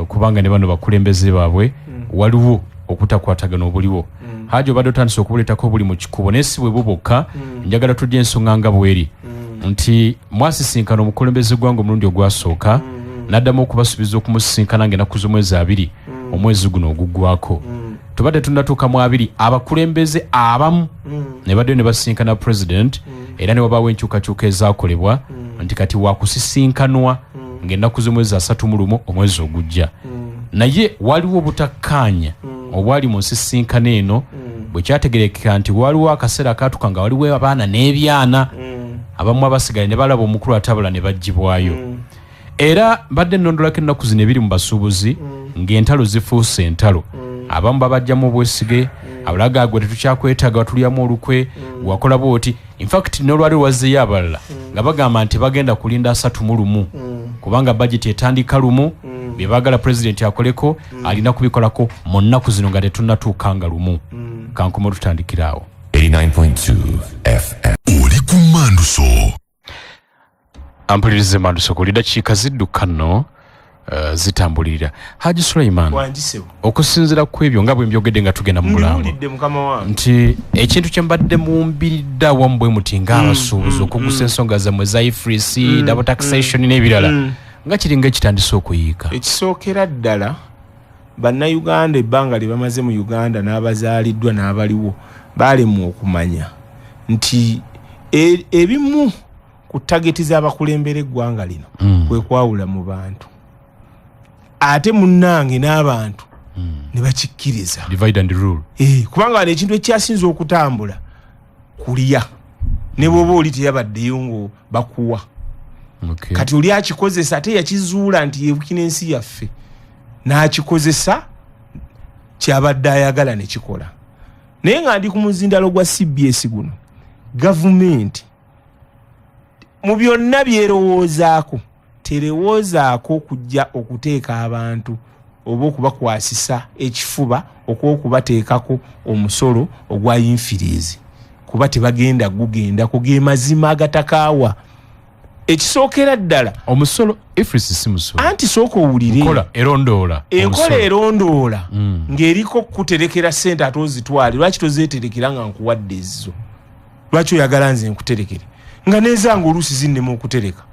kubanga ne bano bakulembeze baabwe, waliwo okutakwatagana obuliwo. Haji obadde otandise okubuleetako buli mu kikubo, naye si bwe bubokka. Njagala tujje ensonga nga bweri nti mwasisinkana omukulembeze gwanga omulundi ogwasooka. N'addamu okubasuubiza okumusisinkana ng'ennaku z'omwezi 20 omwezi guno oguggwako. Tubadde tunnatuuka mu 20, abakulembeze abamu ne baddeyo ne basisinkana president, era ne wabaawo enkyukakyuka ezaakolebwa nti kati wakusisinkanwa ng'ennaku z'omwezi 31 omwezi ogujja. Naye waliwo obutakkaanya obwali mu nsisinkano eno, bwe kyategerekeka nti waliwo akaseera akaatuka nga waliwo abaana n'ebyana abamu abasigaye ne balaba omukulu atabula ne baggyibwayo. Era mbadde nnondolako ennaku zino ebiri mu basuubuzi ng'entalo zifuuse entalo. Abamu babajjamu obwesige, abalala gwe tetukyakwetaaga, batulyamu olukwe, wakola bw'oti. Infact n'olwali lwazzeeyo abalala nga bagamba nti bagenda kulinda 31, kubanga bajeti etandika 1, bye baagala pulezidenti akoleko alina kubikolako mu nnaku zino nga tetunnatuuka nga 1. Kankoma tutandikira awo. 89.2 FM. Oli ku Manduso. Ampulirize Manduso, kuli dakiika zidduka nno, zitambulirira. Haji Suleiman, Wangisebo. okusinziira ku ebyo nga bwe mbyogedde nga tugenda mu mulambo, Mbiwulidde mukama wange. nti ekintu kye mbadde mumbiridde awamu bwe muti ng'abasuubuzi okugusa ensonga zammwe za EFRIS, double taxation n'ebirala, nga kiringa ekitandise okuyiika. Ekisookera ddala, bannayuganda ebbanga lye bamaze mu Uganda n'abazaaliddwa n'abaliwo baalemwa okumanya nti ebimu ku tageti z'abakulembera eggwanga lino kwe kwawula mu bantu, ate munnange n'abantu ne bakikkiriza. Divide and rule. Kubanga wano ekintu ekyasinze okutambula kulya, ne bw'oba oli teyabaddeyo ngo bakuwa. Kati oli akikozesa, ate yakizuula nti yebukina ensi yaffe, n'akikozesa kyabadde ayagala ne kikola. Naye nga ndi ku muzindalo gwa CBS guno, gavumenti mu byonna byerowoozaako terowoozaako okujja okuteeka abantu oba okubakwasisa ekifuba okw'okubateekako omusolo ogwa infirizi, kuba tebagenda gugendako. Ge mazima agatakaawa. Ekisookera ddala, omusolo EFRIS si musolo. Anti sooka owulire. Nkola erondoola. Enkola omusolo. Erondoola ng'eriko kuterekera ssente ate ozitwale. Lwaki tozeeterekera nga nkuwadde ezzo? Lwaki oyagala nze nkuterekere nga nezange oluusi zinnema okutereka?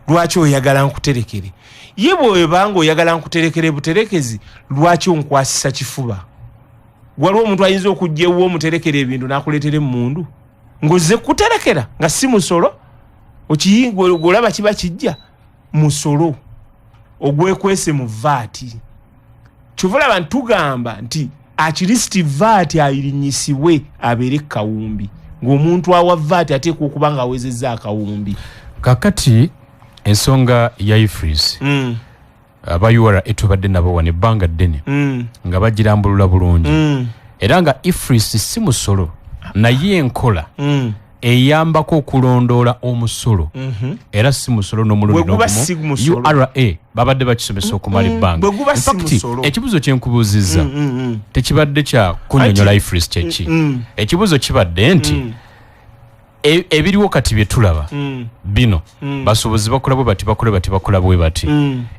Lwaki oyagala nkuterekere? Ye bwebanga oyagala nkuterekere buterekezi, lwaki onkwasisa kifuba? Waliwo omuntu ayinza okujja ewuwo omuterekera ebintu n'akuleetera emmundu ng'ozze kuterekera nga si musolo? Olaba kiba kijja musolo ogwekwese mu VAT. Kyova olaba ntugamba nti at least VAT ayirinyisibwe abeere kawumbi, ng'omuntu awa VAT ateekwa okuba ng'awezezza akawumbi. Kakati ensonga ya EFRIS, aba URA tubadde nabo wano ebbanga ddene nga bagirambulula bulungi, era nga EFRIS si musolo, naye enkola eyambako okulondoola omusolo, era si musolo n'omulundi Bwe guba si n'ogumu. musolo. URA babadde bakisomesa okumala ebbanga. Bwe guba In si fact, musolo. ekibuuzo kyenkubuuzizza tekibadde kya kunnyonnyola EFRIS kyeki. Ekibuuzo kibadde nti ebiriwo kati bye tulaba bino, basuubuzi bakola bwe bati, bakola bati, bakola bwe bati,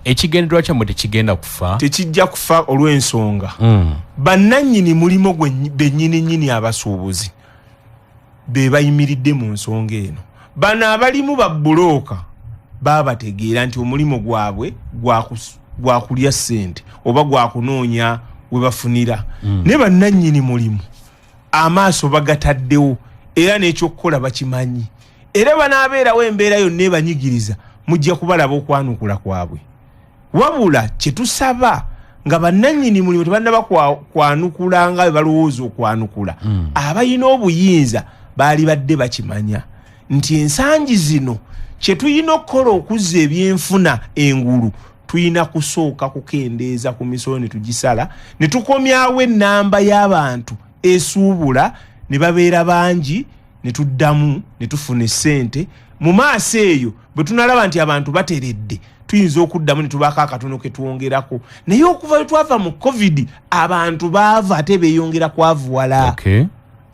ekigendererwa kyammwe tekigenda kufa? Tekijja kufa olw'ensonga bannannyini mulimu bennyini nnyini abasuubuzi be bayimiridde mu nsonga eno. Bano abalimu babbulooka babategeera nti omulimu gwabwe gwa kulya ssente oba gwa kunoonya we bafunira, naye bannannyini mulimu amaaso bagataddewo era n'ekyokukola bakimanyi, era banaabeerawo embeera yonna ebanyigiriza mujja kubalaba okwanukula kwabwe. Wabula kyetusaba nga bannannyini mulimu tebannaba kwanukula nga bwe balowooza okwanukula, abalina obuyinza baali badde bakimanya nti ensangi zino kye tulina okukola okuzza ebyenfuna engulu, tulina kusooka kukendeeza ku misolo ne tugisala ne tukomyawo ennamba y'abantu esuubula ne babeera bangi, ne tuddamu ne tufuna essente mu maaso eyo. Bwe tunalaba nti abantu bateredde, tuyinza okuddamu ne tubaako akatono ke twongerako. Naye okuva lwe twava mu COVID, abantu baava ate beeyongera kwavuwala.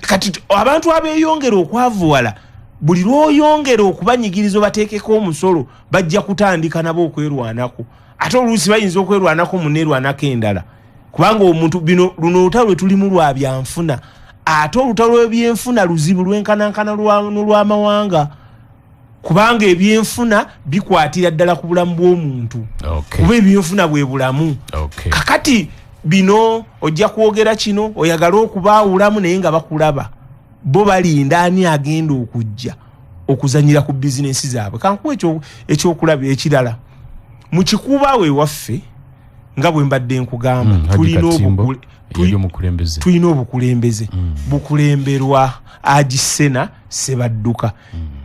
Kati abantu abeeyongera okwavuwala, buli lw'oyongera okubanyigiriza obateekeko omusolo, bajja kutandika nabo okwerwanako, ate oluusi bayinza okwerwanako muneerwanako endala, kubanga omuntu bino luno olutalo lwe tulimu lwa byanfuna, ate olutalo lw'ebyenfuna luzibu lwenkanankana n'olwamawanga. Kubanga ebyenfuna bikwatira ddala ku bulamu bw'omuntu. Kuba ebyenfuna bwe bulamu. Kakati bino ojja kwogera kino, oyagala okubaawulamu, naye nga bakulaba. Bo balinda ani agenda okujja okuzanyira ku bizinensi zaabwe. Kankuwa ekyokulaba ekirala. Mu Kikuubo ewaffe, nga bwe mbadde nkugamba, tulina obukulembeze bukulemberwa Agisena Sebadduka.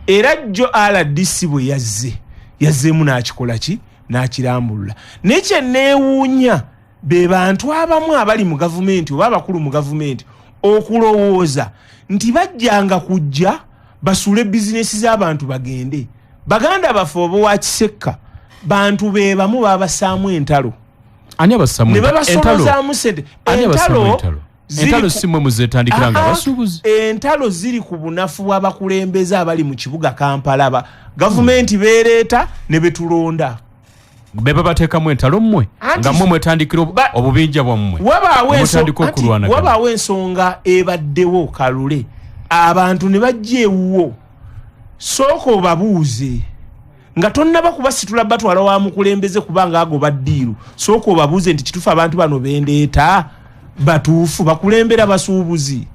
Era jjo RDC bwe yazze, yazzeemu n'akikola ki, n'akirambulula. Naye kyenneewuunya be bantu abamu abali mu gavumenti oba abakulu mu gavumenti okulowooza nti bajjanga kujja basuule bizinesi z'abantu bagende. Baganda baffe oba Kisekka, bantu be bamu babasaamu entalo. Ani abasaamu ne babasolozaamu sente? Entalo entalo si mmwe muzeetandikira nga abasuubuzi. Entalo ziri ku bunafu bw'abakulembeze abali mu kibuga Kampala. Ba gavumenti beereeta ne betulonda. Be babateekamu entalo mmwe, nga mmwe mwetandikira obubinja bwammwe. Wabaawo ensonga ebaddewo Kalule, abantu ne bajja ewuwo, sooka obabuuze nga tonnaba kubasitula batwala wa mukulembeze, kubanga ago baddiiru. Sooka obabuuze nti kituufu abantu bano bendeeta batuufu bakulembera basuubuzi?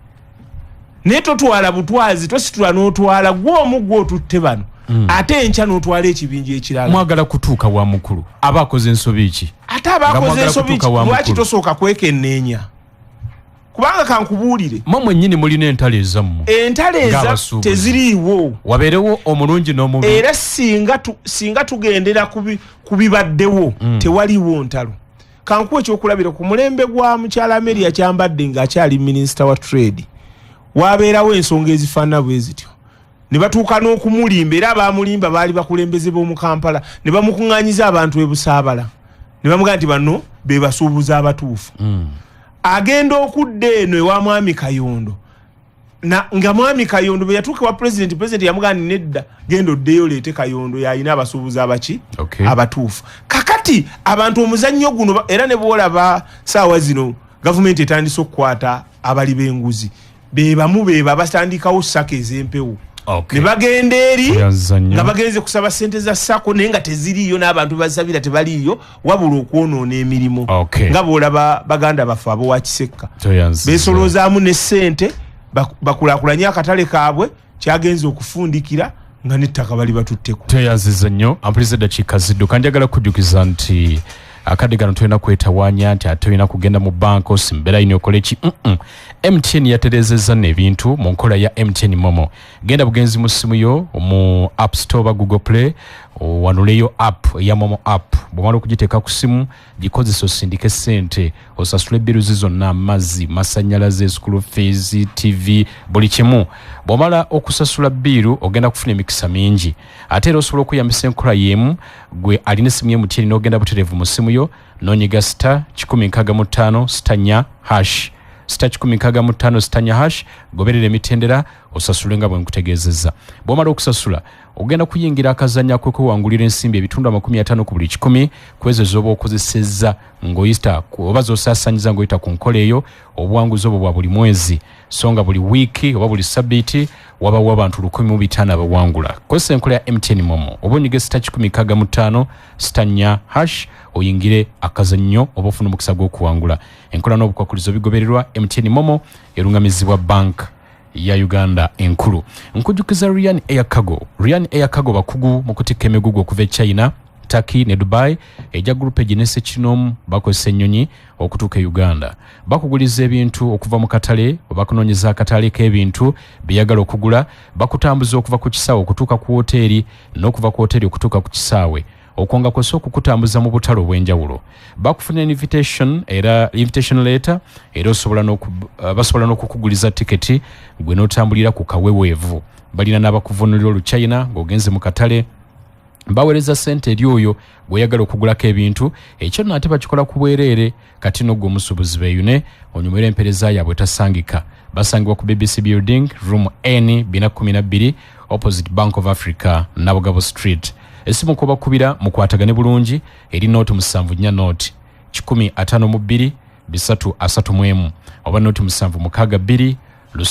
Naye totwala butwazi, tositula n'otwala gwe omu gwe otutte bano, ate enkya n'otwala ekibinja ekirala. Mwagala kutuuka wa mukulu? Aba akoze ensobi ki? Ate aba akoze ensobi ki? Lwaki tosooka kwekenneenya? Kubanga kankubuulire, mmwe mwennyini mulina entalo ezammwe. Entalo eza teziriiwo. Wabeerewo omulungi n'omubi. Era singa tugendera ku bibaddewo, tewaliwo ntalo. Kankuwa ekyokulabira ku mulembe gwa mukyala Amelia Kyambadde ng'akyali minisita wa trade, wabeerawo ensonga ezifaanana bwe zityo, ne batuuka n'okumulimba. Era abamulimba baali bakulembeze b'omu Kampala, ne bamukuŋŋaanyiza abantu e Busaabala, ne bamugamba nti bano be basuubuzi abatuufu. Agenda okudda eno ewa Mwami Kayondo, nga Mwami Kayondo bwe yatuuka ewa pulezidenti, pulezidenti yamugamba nti nedda, genda oddeyo oleete Kayondo, yalina abasuubuzi abaki abatuufu. Kakati abantu omuzannyo guno, era ne bwolaba saawa zino gavumenti etandise okukwata abali b'enguzi, be bamu beba batandikawo SACCO ez'empewo, ne bagenda eri nga bagenze kusaba sente za SACCO, naye nga teziriiyo, n'abantu bazabira tebaliiyo, wabula okwonoona emirimu. Nga bwolaba baganda baffe abowa Kisekka besoloozaamu ne ssente bakulaakulanye akatale kaabwe, kyagenza okufundikira nga n'ettaka bali batutteko. Tweyanziza nnyo. Ampuliriza, eddakiika zidduka. Njagala kujjukiza nti akadde kano tolina kwetawaanya nti ate olina kugenda mu banka osimbe layini okole ki. MTN yatereezezza nno ebintu mu nkola ya MTN MoMo. Genda bugenzi mu ssimu yo mu App Store oba Google Play, owanuleyo app eya MoMo app. Bw'omala okugiteeka ku ssimu, gikozesa osindike ssente, osasule bills zonna, amazzi, masannyalaze, school fees, TV, buli kimu. Bw'omala okusasula bill, ogenda kufuna emikisa mingi. Ate era osobola okweyambisa enkola y'emu gwe alina essimu ye MTN, n'ogenda butereevu mu ssimu yo n'onyiga *165*4#, *165*4#, goberera emitendera osasule nga bwe nkutegeezezza. Bw'omala okusasula, ogenda kuyingira akazannyo akwewangulira ensimbi 50% ku buli 100 ku ezo z'oba okozesezza ng'oyita oba z'osaasaanyiza ng'oyita ku nkola eyo. Obuwanguzi obwo bwa buli mwezi, so nga buli wiiki oba buli sabbiiti wabawo abantu 1,500 abawangula. Kozesa enkola ya MTN MoMo oba onyige *165*4# oyingire akazannyo oba ofuna omukisa gw'okuwangula. Enkola n'obukwakulizo bigobererwa. MTN MoMo erungamizibwa Bank ya Uganda enkulu. Nkujjukiza Ryan Air Cargo. Ryan Air Cargo bakugu mu kutikka emigugu okuva e China, Turkey ne Dubai. Ejja groupage ne ssekinomu, bakozesa ennyonyi okutuuka e Uganda. Bakuguliza ebintu okuva mu katale, bakunoonyeza akatale k'ebintu byeyagala okugula, bakutambuza okuva ku kisaawe okutuuka ku woteeri n'okuva ku woteeri okutuuka ku kisaawe, okwonga kw'ossa okukutambuza mu butale obw'enjawulo. Bakufunira invitation, era invitation letter, era osobola basobola n'okukuguliza tiketi gwe n'otambulira ku kaweweevu. Balina n'abakuvunulira Oluchina ng'ogenze mu katale. Baweereza ssente eri oyo gweyagala okugulako ebintu. Ekyo nno ate bakikola ku bwereere. Kati no gwe omusuubuzi, beeyune onyumira empeereza yaabwe tasangika. Basangibwa ku BBC Building, room N 412, opposite Bank of Africa, Nabugabo Street. Esimu kubakubira mukwatagane bulungi eri 074 152 331 oba 076 2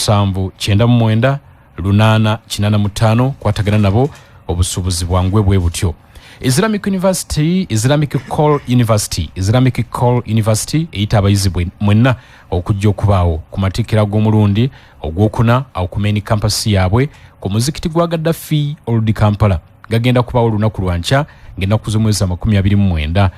798 885. Kwatagana nabo. Obusuubuzi bwangwe bwe butyo. Islamic University, Islamic Call University, Islamic Call University eyita abayizi mwenna okujja okubaawo ku matikkira g'omulundi ogwokuna awo ku main campus yaabwe ku muzikiti gwa Gaddafi Old Kampala. Gagenda kubaawo olunaku lwankya ng'ennaku z'omwezi 29.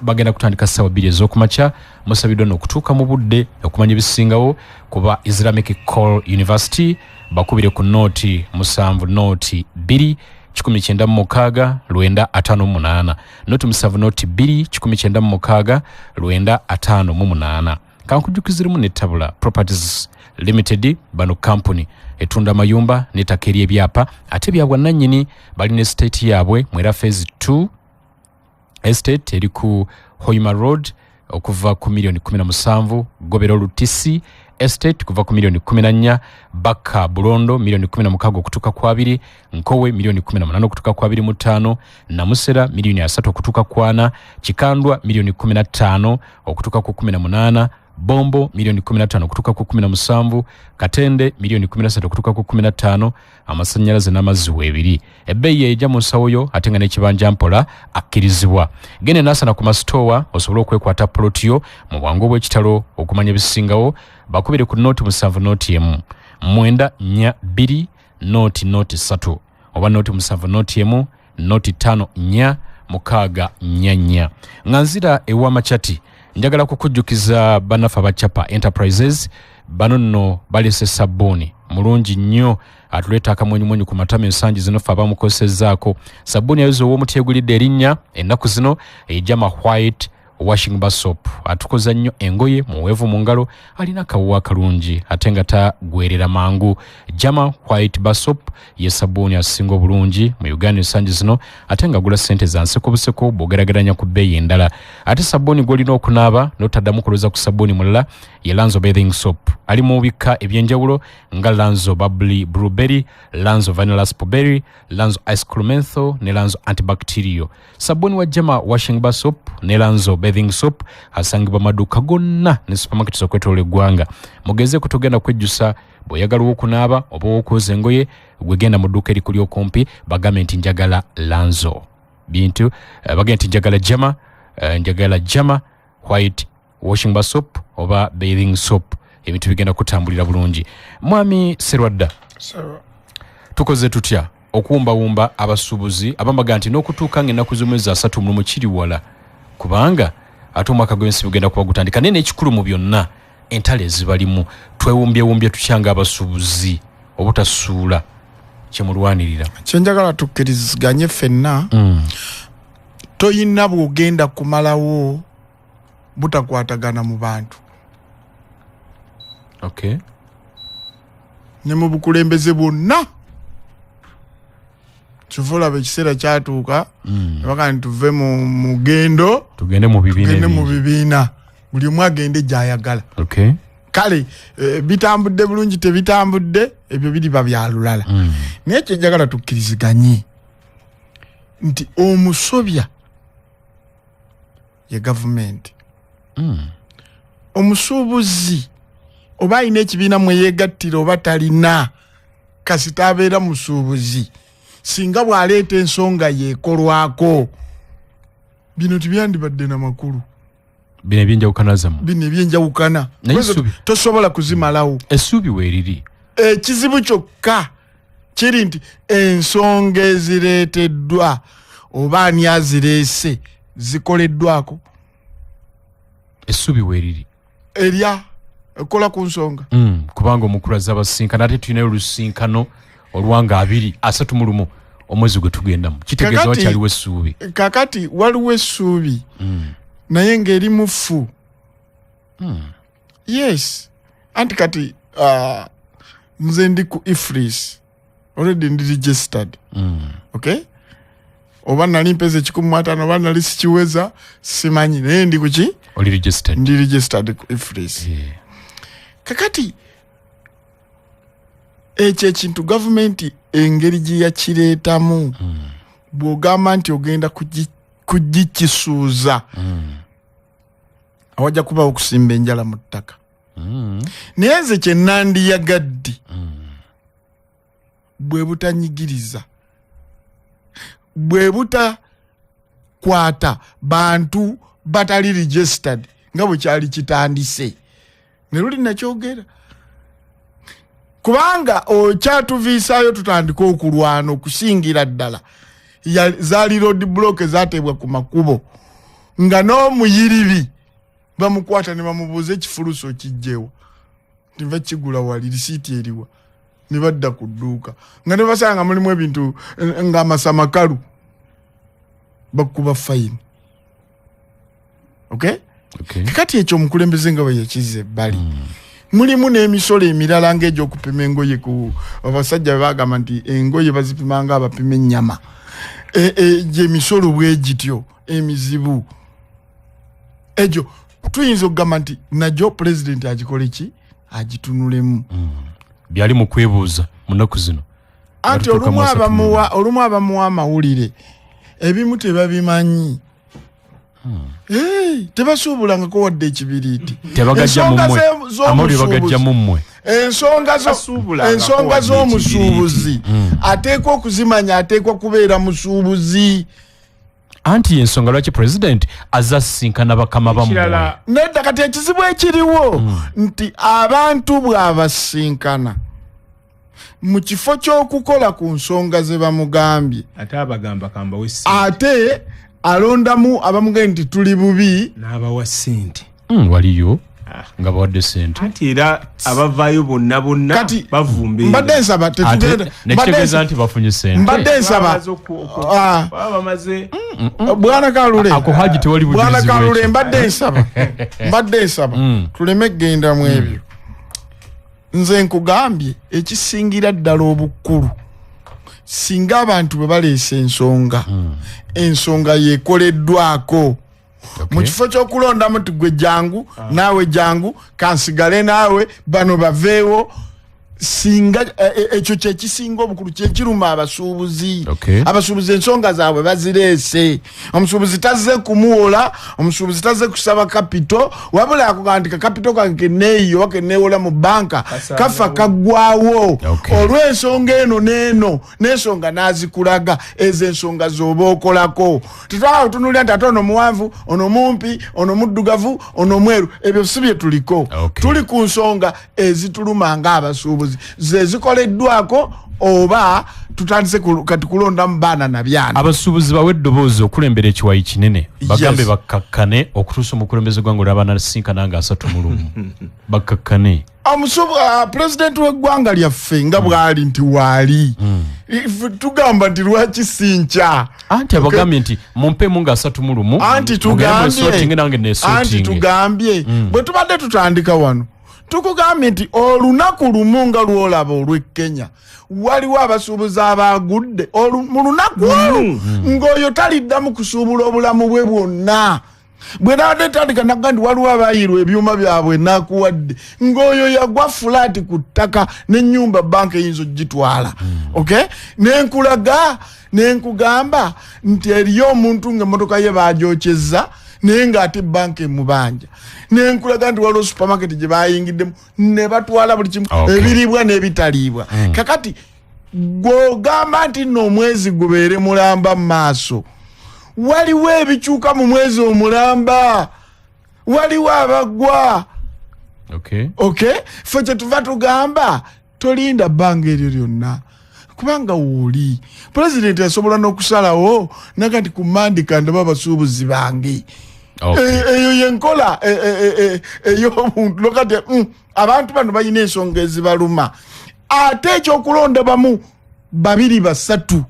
Bagenda kutandika ssaawa 2 ez'okumakya. Musabiddwa n'okutuuka mu budde okumanya ebisingawo kuba Islamic Call University. Bakubire ku nooti 7 nooti 2 196 958, nooti 7 nooti 2 196 958. Kankujjukiziremu ne Tabula Properties Limited. Bano kampuni etunda amayumba n'ettaka ery'ebyapa ate bya bwannannyini. Balina estate yaabwe Mwera Phase 2 Estate eri ku Hoima Road okuva ku miliyoni 17, Gobero Lutisi Estate kuva ku miliyoni 14, Baka Bulondo miliyoni 16 okutuuka ku 2, Nkowe miliyoni 18 okutuuka ku 25, Namusera miliyoni 3 okutuuka ku 4, Kikandwa miliyoni 15 okutuuka ku 18, Bombo milioni 15 okutuuka ku 17, Katende milioni 13 okutuuka ku 15. Amasannyalaze n'amazzi weebiri. Ebbeeyi ejja mu nsawo yo ate nga n'ekibanja mpola akkirizibwa. Genda Nansana ku masitoowa osobole okwekwata poloti yo mu bwangu obw'ekitalo. Okumanya ebisingawo bakubire ku nooti 7 nooti 1 9 4 2 nooti nooti 3 oba nooti 7 nooti 1 nooti 5 4 6 4 4. Nga nzira ewa Machati, njagala kukujjukiza bannaffe aba Chapa Enterprises. Bano nno balese sabbuuni mulungi nnyo atuleeta akamwenyumwenyu ku matama ensangi zino ffe abamukozesezzaako. Sabbuuni ayoza ow'omuti egulidde erinnya ennaku zino, ejama White Washing Bar Soap. Atukoza nnyo engoye, muweevu mu ngalo, alina akawuwa akalungi ate nga tagwerera mangu. Jama White Bar Soap ye sabbuuni asinga obulungi mu Uganda ensangi zino ate nga agula ssente za nseko buseko bw'ogeraageranya ku bbeeyi endala. Ate sabbuuni gw'olina okunaaba n'otaddamu kulowooza ku sabbuuni mulala ye Lanzo Bathing Soap. Ali mu bika ebyenjawulo nga Lanzo Bubbly Blueberry, Lanzo Vanilla Strawberry, Lanzo Ice Cool Menthol ne Lanzo Antibacterial. Sabbuuni wa Jama Washing Bar Soap ne Lanzo Bathing Soap asangibwa maduuka gonna ne supermarkets okwetoloola eggwanga. Mugeze kutugenda kwejjusa. Bw'oyagala ow'okunaaba oba ow'okwoza engoye, gwegenda mu dduuka erikuli okumpi bagambe nti njagala Lanzo bintu, bagambe nti njagala Jama, njagala Jama White Washing Bar Soap oba Bathing Soap. Ebintu bigenda kutambulira bulungi. Mwami Serwadda, tukoze tutya okuwumbawumba abasuubuzi abambaga nti n'okutuuka nga ennaku z'omwezi 30 mulumu kiri wala, kubanga ate omwaka gw'ensi gugenda kuba gutandika, naye n'ekikulu mu byonna entalo ezibalimu? Twewumbyewumbye tutya nga abasuubuzi obutasuula kyemulwanirira? Kyenjagala tukkiriziganye ffenna, toyina bw'ogenda kumalawo butakwatagana mu bantu ne mu bukulembeze bwonna. Kyova olaba ekiseera kyatuuka nebaga nti tuve mu mugendo tugende mu bibiina, tugende mu ebingi. Bibiina, buli omu agende gy'ayagala. Kale bitambudde bulungi, tebitambudde, ebyo biriba bya lulala. Naye kyenjagala tukkiriziganye nti omusobya ye gavumenti. Omusuubuzi oba alina ekibiina mwe yeegattira oba talina, kasita abeera musuubuzi, singa bw'aleeta ensonga yeekolwako, bino tebyandibadde na makulu. Bino ebyenjawukana zammwe. Bino ebyenjawukana. Naye Kwezo tosobola kuzimalawo. Essuubi weeriri. Ekizibu kyokka kiri nti ensonga ezireeteddwa oba ani azireese zikoleddwako. Essuubi weeriri. Erya ekola ku nsonga. Kubanga omukulu azze abasinkana, ate tulinayo olusinkano olwanga 231 omwezi gwe tugendamu, kitegeeza wakyaliwo essuubi. Kakati waliwo essuubi, naye ng'eri mufu. Yes, anti kati nze ndi ku EFRIS, already ndi registered. Okay, oba nali mpeza 150 oba nali sikiweza simanyi, naye ndi kuki? Oli registered. Ndi registered ku EFRIS. Kakati ekyo ekintu gavumenti engeri gye yakireetamu, bw'ogamba nti ogenda kugikisuuza, awajja kubawo okusimba enjala mu ttaka. Naye nze kye nandiyagadde bwe butanyigiriza. Bwe butakwata bantu batali registered nga bwe kyali kitandise, ne luli nakyogera, kubanga okyatuviisaayo tutandika okulwana okusingira ddala zaali road block ezateebwa ku makubo, nga n'omuyiribi bamukwata ne bamubuuza ekifulusi okijjewa, ntiva kigula wali, risiiti eriwa, ne badda ku dduuka nga ne basanga mulimu ebintu ng'amasa makalu, bakuba fayini. Okay? Okay. Kati ekyo omukulembeze nga bwe yakizza ebbali, mulimu n'emisolo emirala ng'egyokupima engoye. Ku abasajja bwe bagamba nti engoye bazipima nga abapima ennyama, gyemisolo bwe gityo emizibu egyo tuyinza okugamba nti nagyo pulezidenti agikole ki, agitunulemu. Byali mu kwebuuza mu nnaku zino. Anti Batutuuka mu asatu mu olumu abamuwa amawulire ebimu tebabimanyi. Tebasuubulangako wadde ekibiriiti. Tebagajja mu Ensonga mmwe. Amawulire bagajja mu mmwe. Tebasuubulangako Ensonga wadde z'omusuubuzi ateekwa okuzimanya, ateekwa kubeera musuubuzi. Anti ensonga lwaki pulezidenti azze asisinkana bakama bammwe. Ekirala Nedda, kati ekizibu ekiriwo nti abantu bw'abasinkana mu kifo ky'okukola ku nsonga ze bamugambye, ate abagamba kambawe ssente, ate alondamu abamugambye nti tuli bubi n'abawa ssente. Waliyo nga bawadde ssente. Anti era abavaayo bonna bonna Kati bavumbeera. mbadde nsaba Ate tetugenda, nekitegeeza nti bafunye ssente. Mbadde nsaba, Bamaze baba bamaze Bwana Kalule, Ako Haji tewali Bwana bujulizi Kalule, bw'ekyo. mbadde nsaba tuleme kugenda mu ebyo. Nze nkugambye ekisingira ddala obukulu, singa abantu bwe baleese ensonga, ensonga yeekoleddwako. Mu kifo ky'okulondamu nti gwe jangu, naawe jangu, kansigale naawe, bano baveewo, singa ekyo kyekisinga obukulu, kyekiruma abasuubuzi. Abasuubuzi ensonga zaabwe bazireese. Omusuubuzi tazze kumuwola, omusuubuzi tazze kusaba kapito, wabula akugamba nti kakapito kange keneeyiye oba keneewola mu banka Kasaanawo. kafa kaggwawo. Olw'ensonga eno n'eno n'ensonga n'azikulaga, ezo ensonga z'oba okolako. Tetwagala kutunuulira nti ate ono muwanvu, ono mumpi, ono muddugavu, ono mweru, ebyo si bye tuliko. Tuli ku nsonga ezituluma ng'abasuubuzi, ze zikoleddwako oba tutandise kati kulondamu baana na byana. Abasuubuzi bawe eddoboozi okulembera ekiwayi kinene, bagambe bakkakkane okutuusa omukulembeze gw'eggwanga olw'aba nasinkana nga 31. Bakkakkane. Pulezidenti w'eggwanga lyaffe nga bw'ali nti waali. Tugamba nti lwaki si nkya? Anti abagambye nti mumpeemu nga 31, Anti mugende mwesortinge nange nesortinge. Tugambye, bwe tubadde tutandika wano, tukugambye nti olunaku lumu nga lw'olaba olw'e Kenya, waliwo abasuubuzi abaagudde mu lunaku olwo, ng'oyo taliddamu kusuubula obulamu bwe bwonna. Bwe nabadde ntandika nagamba nti waliwo abaayirwa ebyuma byabwe nakuwadde, ng'oyo yagwa fulaati ku ttaka n'ennyumba banka eyinza okugitwala. Okay? Ne nkulaga, ne nkugamba nti eriyo omuntu ng'emmotoka ye baagyokyezza naye ng'ate banka emubanja. Ne nkulaga nti waliwo supermarket gye bayingiddemu ne batwala buli kimu, ebiriibwa n'ebitaliibwa. Kakati gw'ogamba nti nno omwezi gubeere mulamba mu maaso, waliwo ebikyuka mu mwezi omulamba, waliwo abagwa. Okay? Ffe kye tuva tugamba tolinda bbanga eryo lyonna, kubanga wooli pulezidenti asobola n'okusalawo naga nti ku mandika ndaba abasuubuzi bange. Eyo yenkola ey'obuntu. Lokati, abantu bano balina ensonga ezibaluma, ate ekyokulonda bamu babiri basatu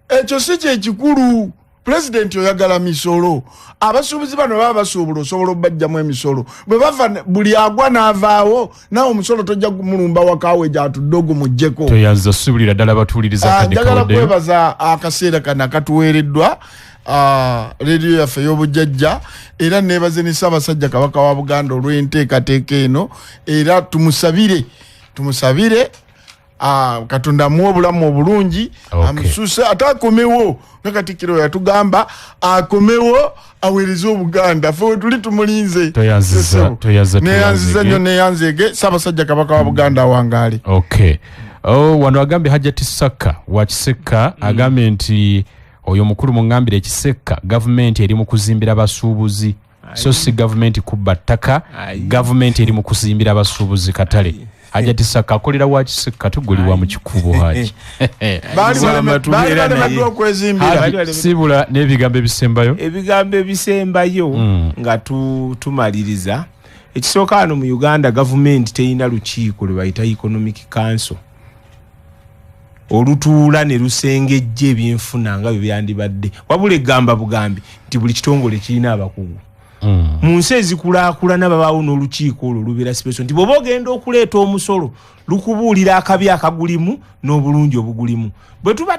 ekyo si kyekikulu. Pulezidenti oyagala misolo, abasuubuzi bano baba basuubula, osobola obbajjamu emisolo bwe bava buli agwa n'avaawo, naawe omusolo tojja kumulumba wakaawe gy'atudde ogumuggyeko. Toyanza suubulira ddala batuwuliriza akadde Njagala kawaddeyo. kwebaza akaseera kano akatuweereddwa, leediyo yaffe ey'obujjajja, era neebaze ne Ssaabasajja Kabaka wa Buganda olw'enteekateeka eno, era tumusabire, Katonda amuwe obulamu obulungi, amusuuse ate akomewo nga Katikkiro yatugamba akomewo aweereze Obuganda. Ffe we tuli tumulinze. Toyanziza, Sebo. toyanza, Neyanziza toyanzige. nnyo, neyanzege. Ssaabasajja Kabaka wa Buganda awangaale. Oh, wano agambye Hajjati Saka wa Kiseka, agambye nti Oyo mukulu muŋŋambire ekisekka, gavumenti eri mu kuzimbira basuubuzi, so si gavumenti kubba ttaka. Gavumenti eri mu kuzimbira basuubuzi katale. Hajati Saka akolera wa Kisekka, tugulibwa mu kikubo. Haji Baali tubeera naye. balemeddwa okwezimbira. Haji, siibula n'ebigambo ebisembayo. Ebigambo ebisembayo nga tumaliriza, ekisooka, wano mu Uganda gavumenti terina lukiiko lwe bayita Economic Council olutuula ne lusengejja ebyenfuna nga bwe byandibadde, wabula egamba bugambi nti buli kitongole kirina abakugu. Mu nsi ezikulaakulana babaawo n'olukiiko olwo lubeera special, nti bw'oba ogenda okuleeta omusolo lukubuulira akabi akagulimu n'obulungi obugulimu. Bwe tuba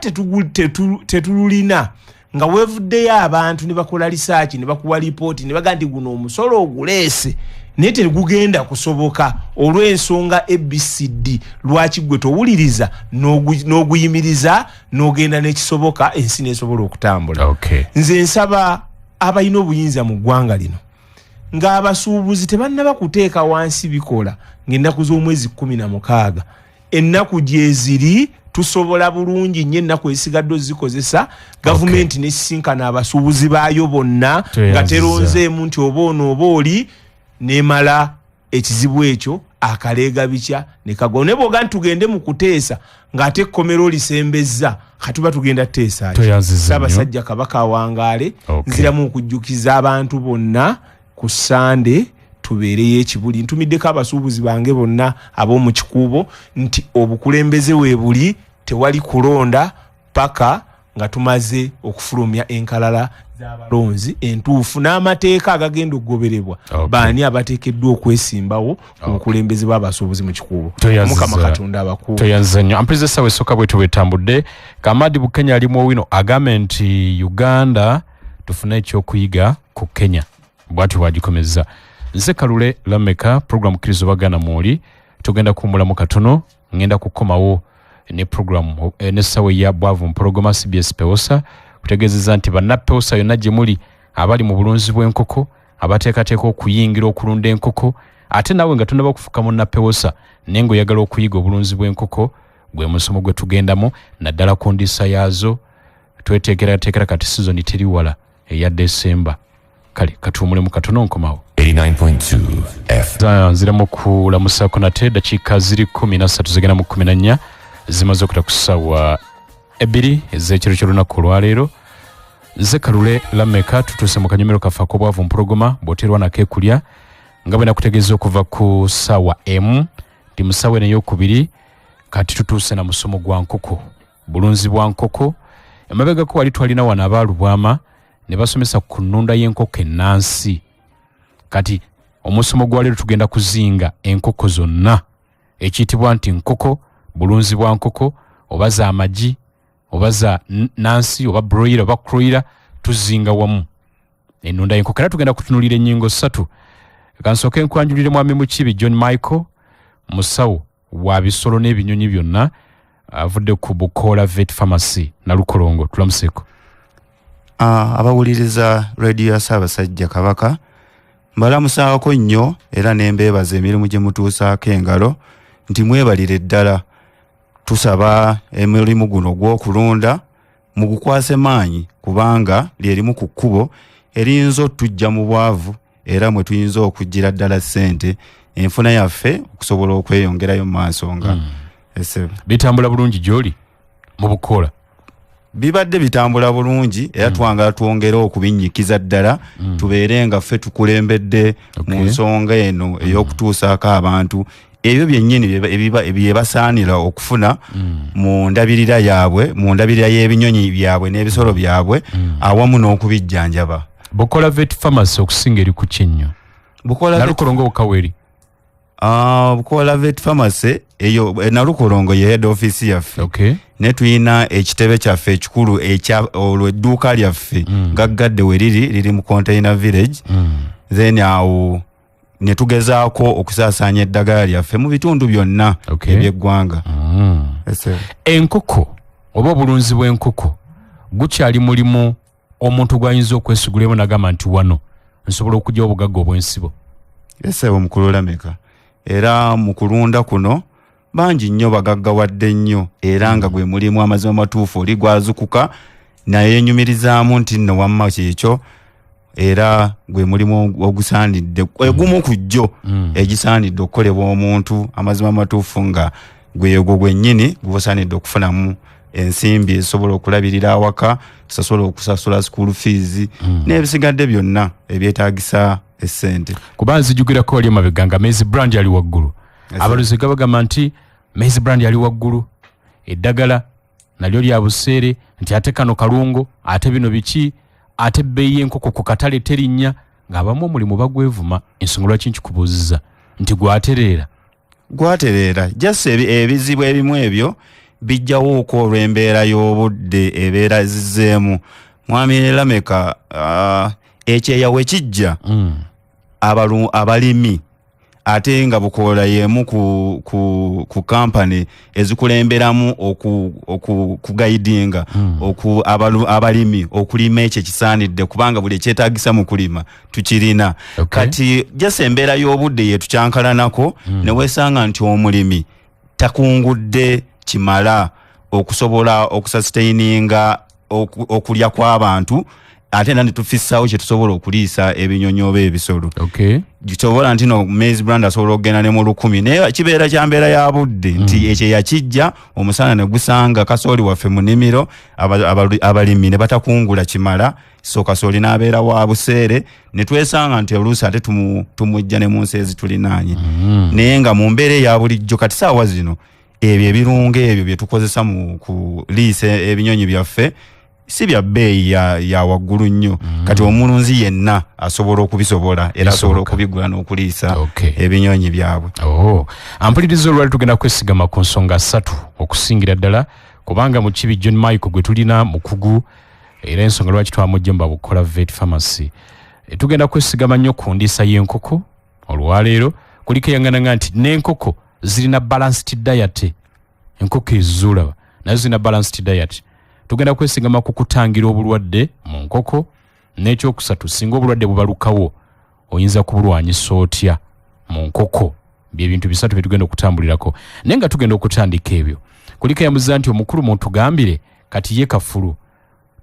tetululina, nga weevuddeyo abantu ne bakola research ne bakuwa lipooti ne bagaa nti guno omusolo oguleese naye tegugenda kusoboka olw'ensonga ABCD, lwaki gwe towuliriza n'oguyimiriza n'ogenda n'ekisoboka, ensi n'esobola okutambula? Nze nsaba abalina obuyinza mu ggwanga lino, ng'abasuubuzi tebannaba kuteeka wansi bikola ng'ennaku z'omwezi 16, ennaku gyeziri, tusobola bulungi nnyo ennaku ezisigadde ozikozesa, gavumenti nesisinkana abasuubuzi baayo bonna nga teronzeemu nti oba ono oba oli, nemala ekizibu ekyo akaleega bikya ne kagwa. Naye bw'oga nti tugende mu kuteesa ng'ate ekkomero olisembezza, katuba tugenda kuteesa ki? Toyanziza nnyo. Ssaabasajja Kabaka awangaale. Nziramu okujjukiza abantu bonna, ku Sande tubeereyo ekibuli. Ntumiddeko abasuubuzi bange bonna ab'omu Kikuubo nti obukulembeze weebuli, tewali kulonda paka nga tumaze okufulumya enkalala z'abalonzi entuufu n'amateeka agagenda okugoberebwa, baani abateekeddwa okwesimbawo ku bukulembeze bw'abasuubuzi mu Kikuubo. Mukama Katonda abakuume. Toyanziza nnyo. Ampuliriza, essaawa esooka bwetu bwetambudde. Kamadi Bukenya ali muowino agambe nti Uganda tufune ekyokuyiga ku Kenya, bwatyo bwagikomeza. Nze Kalule Lameka, program Kkiriza Obaganda mwoli. Tugenda kuwummulamu katono, ngenda kukomawo ne program n'essaawa eya Bwavu Mpologoma. CBS Pewosa kutegeezeza nti bannapewosa yonna gye muli, abali mu bulunzi bw'enkoko, abateekateeka okuyingira okulunda enkoko, ate naawe nga tonaba kufuka munnapewosa naye ng'oyagala okuyiga obulunzi bw'enkoko, gwe musomo gwe tugendamu, naddala ku ndiisa yaazo. Tweteekerateekera kati, sizoni teri wala eya Desemba. Kale katuwumulemu katono, nkomawo. 89.2 F. Nziramu kulamusaako nate. Dakiika ziri 13 zigenda mu 14 zimaze okuta ku ssaawa 2 ez'ekiro ky'olunaku olwaleero. Nze Kalule Lameka. Tutuuse mu kanyomero kaffe ak'Obwavu Mpologoma, bw'oterwa nako ekulya. Nga bwe nakutegeeza okuva ku ssaawa 1 nti mu ssaawa eno eyokubiri kati tutuuse na musomo gwa nkoko, bulunzi bwa nkoko. Emabegako wali twalina wano abaalubwama ne basomesa ku nnunda y'enkoko ennansi. Kati omusomo gwa leero tugenda kuzinga enkoko zonna, ekiyitibwa nti nkoko, bulunzi bwa nkoko, oba za magi oba za nansi oba broiler oba croiler, tuzinga wamu ennunda y'enkoko. Era tugenda kutunuulira ennyingo ssatu. Kansooke nkwanjulire mwami Mukibi John Michael, musawo wa bisolo n'ebinyonyi byonna, avudde ku Bukola Vet Pharmacy Nalukolongo. Tulamuseeko. Abawuliriza rediyo ya Ssaabasajja Kabaka, mbalamusaako nnyo era ne mbeebaza emirimu gye mutuusaako engalo nti mwebalire ddala. Tusaba emirimu guno gw'okulunda mugukwase maanyi, kubanga lyerimu ku kkubo eriyinza otujja mu bwavu era mwe tuyinza okugira ddala ssente, enfuna yaffe okusobola okweyongerayo mu maaso nga ese. Bitambula bulungi gy'oli mu Bukola? Bibadde bitambula bulungi era twagala twongere okubinnyikiza ddala, tubeere nga ffe tukulembedde mu nsonga eno ey'okutuusaako abantu ebyo byennyini bye basaanira okufuna mu ndabirira yaabwe, mu ndabirira y'ebinyonyi byabwe n'ebisolo byabwe, awamu n'okubijjanjaba. Bukola Vet Pharmacy okusinga eri ku kinnyo Nalukolongo wokka weeri? Bukola Vet Pharmacy eyo Nalukolongo ye head office yaffe, ne tuyina ekitebe kyaffe ekikulu ekya olwo edduuka lyaffe gaggadde we riri, liri mu Container Village. Then awo ne tugezaako okusaasaanya eddagala lyaffe mu bitundu byonna ebyeggwanga. Ese. Enkoko oba obulunzi bw'enkoko gukyali mulimu omuntu gw'ayinza okwesigulemu nagamba nti wano nsobola okugyawo obugagga obw'ensibo? Esebo mukulu Lameka, era mu kulunda kuno bangi nnyo bagaggawadde nnyo, era nga gwe mulimu amazima matuufu oli gwazukuka Nayenyumirizaamu nti nno wamma kyekyo, era gwe mulimu ogusaanidde, egumu ku jjo egisaanidde okukolebwa omuntu. Amazima amatuufu nga gwegwo gwennyini gubasaanidde okufunamu ensimbi ezisobola okulabirira awaka, tusobola okusasula school fees n'ebisigadde byonna ebyetaagisa essente. Kuba nzijukirako wali emabega nga maize bran ali waggulu. Abalunzi gabagamba nti maize bran ali waggulu, eddagala nalyo lya buseere, nti ate kano kalungo, ate bino biki, ate ebbeeyi y'enkoko ku katale terinnya, ng'abamu omulimu bagwevuma. Ensonga lwaki nkikubuuziza nti gwatereera? Gwatereera, just ebizibu ebimu ebyo bijjawooko olw'embeera y'obudde ebeera zizzeemu. Mwami Lameka, ekyeya we kijja, abalimi, ate nga Bukoola y'emu ku kampani ezikulemberamu okuguidinga abalimi okulima ekyo ekisaanidde, kubanga buli ekyetaagisa mu kulima tukirina. Kati just embeera y'obudde yetukyankalanako, ne weesanga nti omulimi takungudde kimala okusobola okusustaininga okulya kw'abantu, ate era ne tufissaawo kye tusobola okuliisa ebinyonyi oba ebisolo. Kisobola nti no maize bran asobola okugenda ne mu 1000, naye kibeera kya mbeera ya budde nti ekyo yakijja omusana ne gusanga kasooli waffe mu nnimiro, abalimi ne batakungula kimala, so kasooli n'abeera wa buseere, ne twesanga nti oluusi ate tumujja ne mu nsi ezitulinaanye. Naye nga mu mbeera eya bulijjo kati saawa zino ebyo ebirungo ebyo bye tukozesa mu kuliisa ebinyonyi byaffe si bya bbeeyi ya waggulu nnyo. Kati omulunzi yenna asobola okubisobola era asobola okubigula n'okuliisa ebinyonyi byabwe. Oh. Ampuliriza, olwali tugenda kwesigama ku nsonga ssatu okusingira ddala, kubanga mu kibi John Michael gwe tulina mukugu, era ensonga lwaki twamugye mu Babukola Vet Pharmacy. Tugenda kwesigama nnyo ku ndiisa y'enkoko olwaleero. Kuliko eyangananga nti n'enkoko zirina balanced diet, enkoko ezo zolaba nazo zirina balanced diet. Tugenda kwesigama ku kutangira obulwadde mu nkoko, n'ekyokusatu, singa obulwadde bubalukawo oyinza kubulwanyisa otya mu nkoko. Byebintu bisatu byetugenda okutambulirako. Naye nga tugenda okutandika ebyo, kuliko eyamuziza nti omukulu muntugambire, kati ye kafulu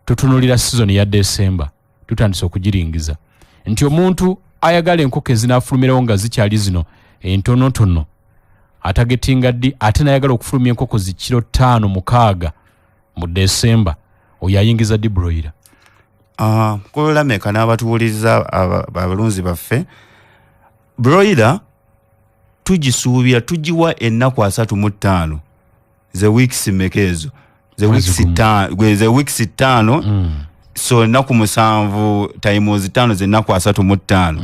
tutunulira sizoni ya Desemba, tutandise okugiringiza, nti omuntu ayagala enkoko ezinaafulumirawo nga zikyali zino entonotono atargetinga ddi, ate nayagala okufulumya enkoko zi kiro 5 6 mu Desemba, oyo ayingiza ddi broiler? Kulameka n'abatuwuliriza abalunzi baffe, broiler tugisuubira tugiwa ennaku 35, ze weeks meka ezo? Ze Mwezi weeks gumu. 5, ze weeks 5. So ennaku 7 times 5 ze nnaku 35.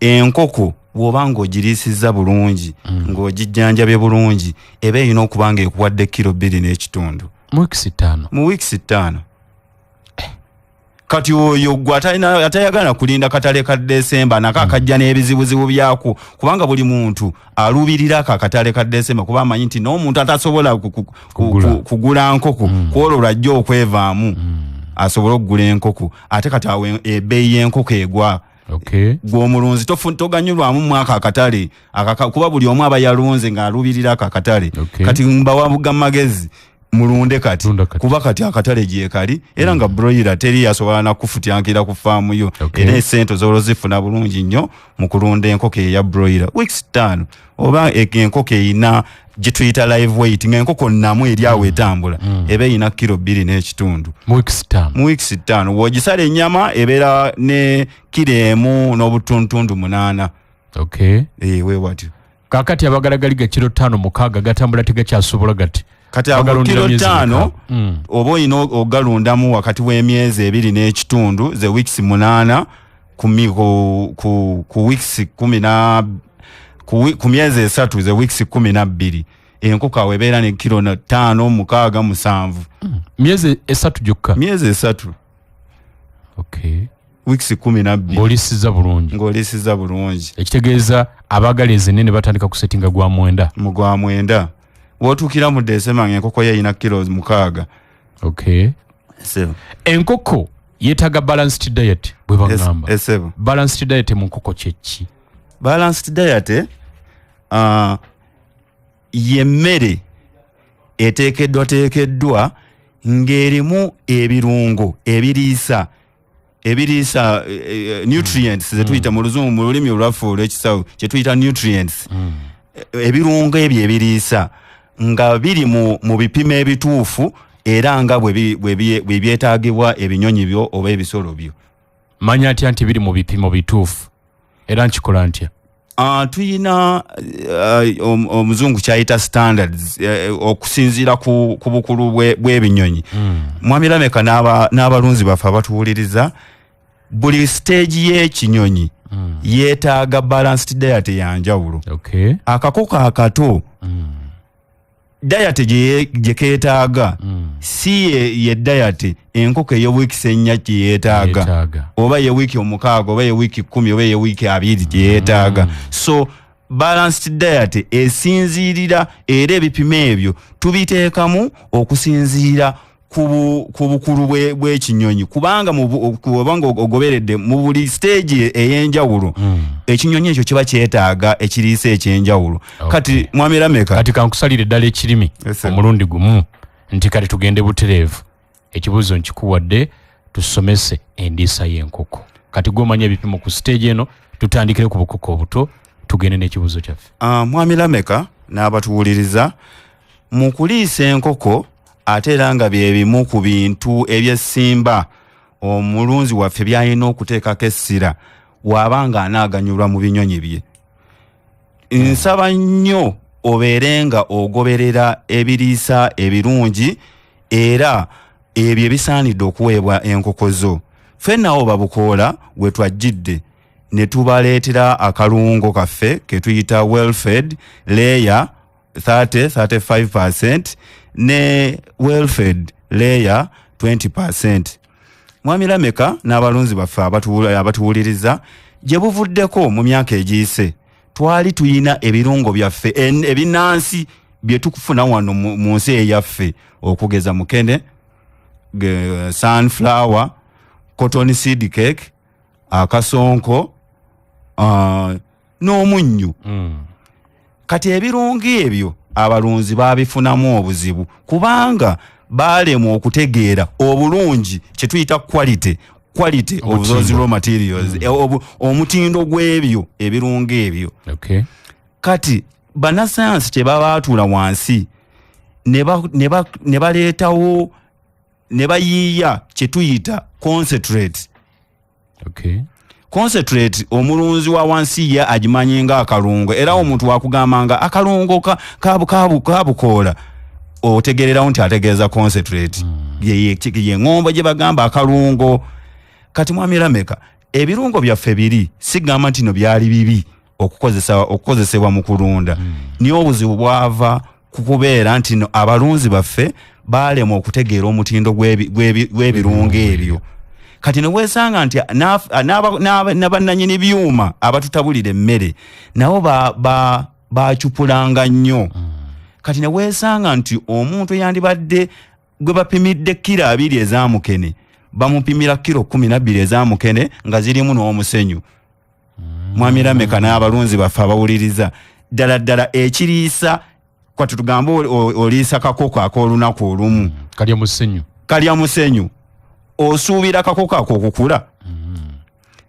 Enkoko bw'oba ng'ogiriisizza bulungi, ng'ogijjanjabye bulungi, eba erina okuba nga ekuwadde kiro 2.5. Mu weeks 5? Mu weeks 5. Kati oyo gwe atayagala kulinda katale ka Desemba nako akajja n'ebizibuzibu byako, kubanga buli muntu aluubirira ako akatale ka Desemba, kuba amanyi nti n'omuntu atasobola Kugula. kugula nkoko, kwolwo lwajja okwevaamu asobole okugula enkoko. Ate kati awo ebbeeyi y'enkoko egwa. Gwe omulunzi toganyulwamu mwaka akatale kuba buli omu aba yalunze ng'aluubirira ako akatale. Kati mbawabuga magezi, mulunde kati. Lunda kati. Kuba kati akatale gyekali, era nga broiler teri yasobola nakufutyankira ku faamu yo. Era esente osobola ozifuna bulungi nnyo mu kulunda enkoko eya broiler weeks 5, oba enkoko eyina gye tuyita live weight, ng'enkoko nnamu eri awo etambula, eba eyina kiro 2.5. Mu weeks 5? Mu weeks 5. Bw'ogisala ennyama ebeera ne kiro 1.8. Weewatyo. Kakati abagalagali kiro 5 6 gatambula tegakyasobola gati? Kati ago Bagalundira kiro myezi 5, mukaaga. Oba olina ogalundamu wakati w'emyezi 2.5, ze weeks 8, ku weeks kumi na ku myezi 3, ze weeks 12, enkoko awo ebeera ne kiro 5, 6, 7. Myezi 3 gyokka? Myezi 3. Weeks 12. Ng'olisiza bulungi. Ng'olisiza bulungi. Ekitegeeza abaagala ezinene batandika kusettinga gwa 9. Mu gwa 9, wotuukira mu Desemba ng'enkoko ye erina kiro 6. Sebo. Enkoko yeetaaga balanced diet bwe bagamba. Esebo. Balanced diet mu nkoko kyeki? Balanced diet yemmere eteekeddwa teekeddwa. Ng'erimu ebirungo ebiriisa, ebiriisa nutrients zetuyita mu luzungu, mu lulimi olwaffe olw'ekisawo kyetuyita nutrients. Ebirungo ebyo ebiriisa nga biri mu bipimo ebituufu era nga bwe byetaagibwa ebinyonyi byo oba ebisolo byo. Manya atya nti biri mu bipimo bituufu era nkikola ntya? Tuyina omuzungu kyayita standards okusinziira ku bukulu bw'ebinyonyi. Mwami Lameka n'abalunzi baffe abatuwuliriza, buli stage y'ekinyonyi yeetaaga balanced diet yanjawulo. Akakoko akato, diet gye keetaaga si ye diet enkoko ey'ewiiki 4 gye yeetaaga, Yeetaaga. oba ye wiiki 6, oba ye wiiki 10, oba ye wiiki 20 gye yeetaaga. So balanced diet esinziirira, era ebipimo ebyo tubiteekamu okusinziira ku bukulu bw'ekinyonyi, kubanga obanga ogoberedde mu buli stage ey'enjawulo, ekinyonyi ekyo kiba kyetaaga ekiriisa ekyenjawulo. Kati mwami Lameka, Kati kankusalire ddala ekirimi Yes, sir. omulundi gumu nti kati tugende butereevu. Ekibuuzo nkikuwadde, tusomese endiisa y'enkoko. Kati gwomanya ebipimo ku stage eno, tutandikire ku bukoko obuto, tugende n'ekibuuzo kyaffe. Mwami Lameka n'abatuwuliriza, mu kuliisa enkoko, ate era nga bye bimu ku bintu ebyessimba omulunzi waffe by'alina okuteekako essira bw'aba nga anaaganyulwa mu binyonyi bye, nsaba nnyo obeere nga ogoberera ebiriisa ebirungi era ebyo ebisaanidde okuweebwa enkoko zo. Ffennawo babukoola we twajjidde ne tubaleetera akalungo kaffe ke tuyita Wellfed Layer 30 35% ne Wellfed Layer 20%. Mwami Lameka n'abalunzi baffe abatuwuliriza, gye buvuddeko mu myaka egiyise twali tuyina ebirungo byaffe ebinansi bye tukufuna wano mu nsi eyaffe, okugeza mukene, sunflower, cotton seed cake, akasonko, n'omunnyu. Kati ebirungo ebyo abalunzi babifunamu obuzibu kubanga baalemwa okutegeera obulungi kyetuyita quality of those raw materials, omutindo gw'ebyo ebirungo ebyo. Kati bannasayansi kye babaatuula wansi ne baleetawo ne bayiiya kye tuyita concentrate. Concentrate omulunzi wa wansi ye agimanyi nga akalungo, era omuntu wakugamba nga akalungo kabukoola, otegererawo nti ategeeza concentrate. Ye ŋŋombo gye bagamba akalungo. Kati mwami Lameka, ebirungo byaffe biri sigamba nti no byali bibi okukozesebwa mu kulunda, naye obuzibu bwava ku kubeera nti no abalunzi baffe baalemwa okutegeera omutindo gw'ebirungo ebyo. Kati ne weesanga nti n'abannanyini byuma abatutabulira emmere nabo bacupulanga nnyo. Kati ne weesanga nti omuntu eyandibadde gwe bapimidde kiro 20 ez'amukene, bamupimira kiro 12 ez'amukene nga zirimu n'omusenyu. Mwami Lameka n'abalunzi baffe abawuliriza, ddala ddala ekiriisa kwati tugambe oliisa kakoko ak'olunaku olumu, Kalya musenyu. Kalya musenyu, osuubira kakoko ako okukula?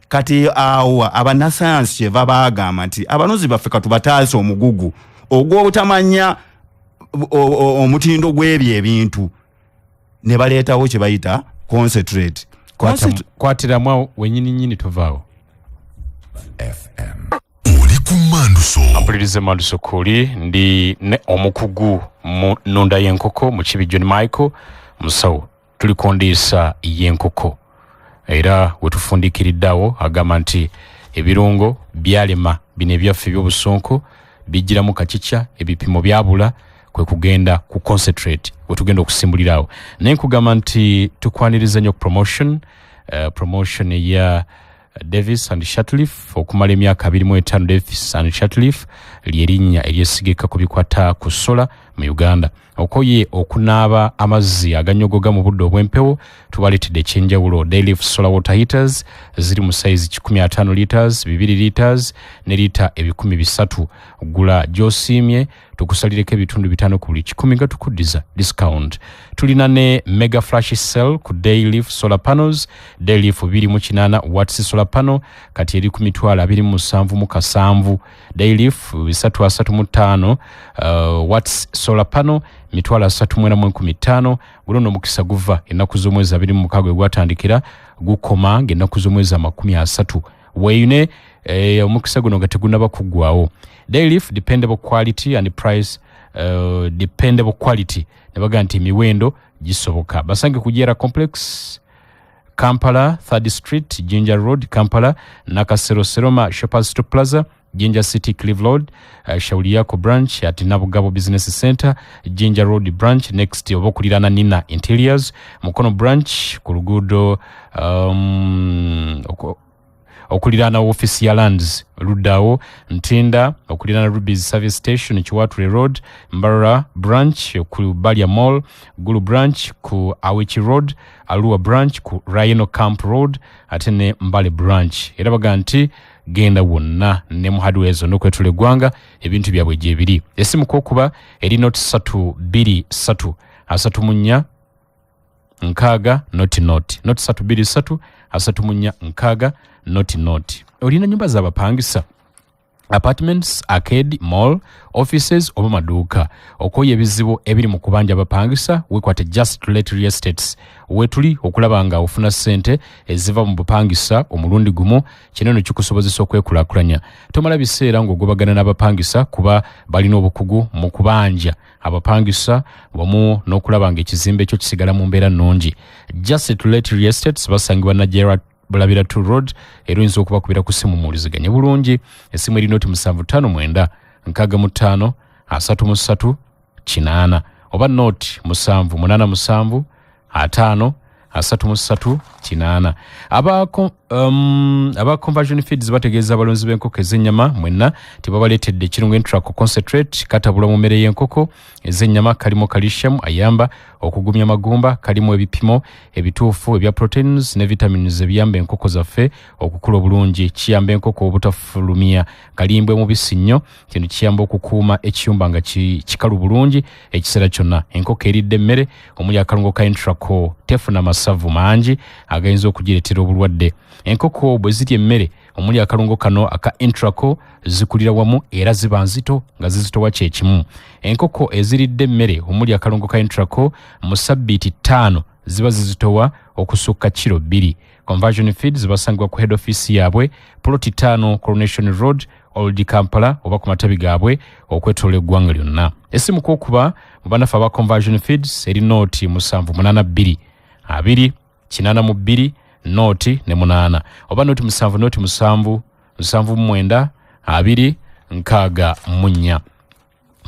Kati awo abannasayansi kyeva baagamba nti abalunzi baffe katubataasa omugugu ogw'obutamanya omutindo gw'ebyo ebintu, ne baleetawo kye bayita concentrate. Kwatiramu awo wenyini nyini, tovaawo. FM. Oli ku Manduso. Ampulirize Manduso kuli ndi ne omukugu mu nnunda y'enkoko Mukibi John Michael musawo. Tuli ku ndiisa y'enkoko era wetufundikiriddeawo agamba nti ebirungo byalema bino ebyaffe eby'obusonko bijjiramu kacica, ebipimo byabula, kwe kugenda ku concentrate wetugenda okusimbulirawo. Naye nkugamba nti tukwaniriza nnyo promotion ya Davis and Shirtliff. Okumala emyaka 25, Davis and Shirtliff lyerinnya eryesigika ku bikwata ku solar mu Mu Uganda okoye okunaaba amazzi aganyogoga mu budde obw'empewo, tubaleetedde ekyenjawulo. Dayliff solar water heaters ziri mu sayizi 150 liters, 2 liters ne lita 300. Gula gy'osiimye, tukusalireko ebitundu 5 ku buli 100 nga tukuddiza discount. Tulina ne mega flash sale ku Dayliff solar panels. Dayliff 28 watts solar panel kati eri ku mitwalo 27,700. Dayliff 335 watts solar panel mitwalo 34,500. Guno nno omukisa guva ennaku z'omwezi 26 egwatandikira, gukoma ng'ennaku z'omwezi 30. Weeyune omukisa guno nga tegunaba kuggwawo. Dayliff, dependable quality and price, dependable quality, ne baga nti emiwendo gisoboka. Basange ku Jera Complex, Kampala, Third Street, Jinja Road, Kampala, Nakasero Seroma Shoppers Stop Plaza, Jinja City, Clive Road, Shauriyako branch at Nabugabo Business Center, Jinja Road branch next oba okuliraana Nina Interiors, Mukono branch ku luguudo okuliraana woofiisi ya Lands luddawo, Ntinda okuliraana Rubies Service Station, Kiwatule Road, Mbarara branch ku Balya Mall, Gulu branch ku Awiki Road, Arua branch ku Rhino Camp Road, ate ne Mbale branch. Era baga nti genda wonna ne mu hardware zonna okwetula eggwanga, ebintu byabwe gyebiri. Esimu kwokuba eri 0 3 2 3 34 60 00, 0 3 2 3 34 60 00. Olina nyumba z'abapangisa, apartments, arcade, mall, offices oba maduuka? Okoye ebizibu ebiri mu kubanja abapangisa? Wekwate Just Let Real Estates. Wetuli okulaba nga ofuna ssente eziva mu bupangisa omulundi gumu. Kino nno kikusobozesa okwekulaakulanya. Tomala biseera ng'ogobagana n'abapangisa, kuba balina obukugu mu kubanja abapangisa wamu n'okulaba nga ekizimbe kyo kisigala mu mbeera nnungi. Just Let Real Estates basangibwa Najera Bulabira 2 Road, era oyinza okubakubira ku ssimu muwuliziganye bulungi. Essimu eri 0 7 5 9 65 33 8 oba 0 7 8 7 5 33 8. Aba Conversion Feeds bategeeza abalunzi b'enkoko ez'ennyama mwenna tibabaleetedde ekirungo Entraco Concentrate. Katabulwa mu mmere y'enkoko ez'ennyama, kalimu calcium ayamba okugumya amagumba, kalimu ebipimo ebituufu ebya proteins ne vitamins ebiyamba enkoko zaffe okukula obulungi. Kiyamba enkoko obutafulumya kalimbwe mubisi nnyo. Kino kiyamba okukuuma ekiyumba nga kikalu bulungi ekiseera kyonna. Enkoko eridde emmere omuli akalungo ka Entraco tefuna masavu mangi agayinza okugireetera obulwadde. Enkoko bwe zirya emmere omuli akalungo kano aka Entraco zikulira wamu era ziba nzito nga zizitowa kyekimu. Enkoko eziridde emmere omuli akalungo ka Entraco mu sabbiiti 5 ziba zizitowa okusukka kiro 2. Conversion Feeds basangibwa ku head office yaabwe, plot 5, Coronation Road, Old Kampala, oba ku matabi gaabwe okwetoola eggwanga lyonna. Esimu kwokuba mu bannaffe aba Conversion Feeds eri 0 7 8 2 2 82 08 oba 0 7 0 7 79 2 64.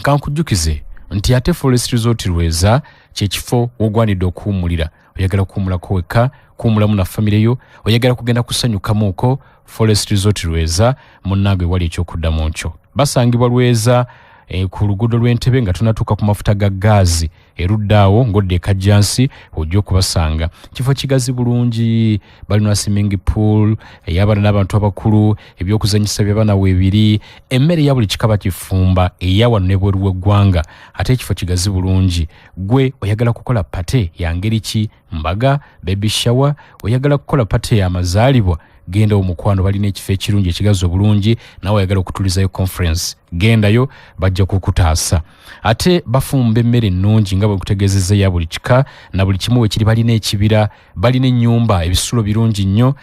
Kankujjukize nti ate Forest Resort Lweza kyekifo wogwanidde okuwummulira. Oyagala kuwummulako wekka, kuwummulamu na famire yo, oyagala kugenda kusanyukamuuko, Forest Resort Lweza munnange wali ekyokuddamu nkyo. Basangibwa Lweza ku luguudo lw'Entebe nga tunatuuka ku mafuta ga gaazi, erudda awo ng'odda ekajjansi ojja okubasanga. Kifo kigazi bulungi, balina swimming pool ey'abaana n'abantu abakulu, ebyokuzanyisa by'abaana weebiri, emmere ya buli kika bakifumba eya wano ne bweru w'eggwanga. Ate ekifo kigazi bulungi. Gwe oyagala kukola party ya ngeri ki? Mbaga, baby shower, oyagala kukola party y'amazaalibwa, genda omukwano, balina ekifo ekirungi ekigazi obulungi. Nawe oyagala okutulizayo conference, gendayo, bajja kukutaasa. Ate bafumba emmere ennungi nga bwekutegeezezza, ya buli kika na buli kimu wekiri. Balina ekibira, balina ennyumba, ebisulo birungi nnyo.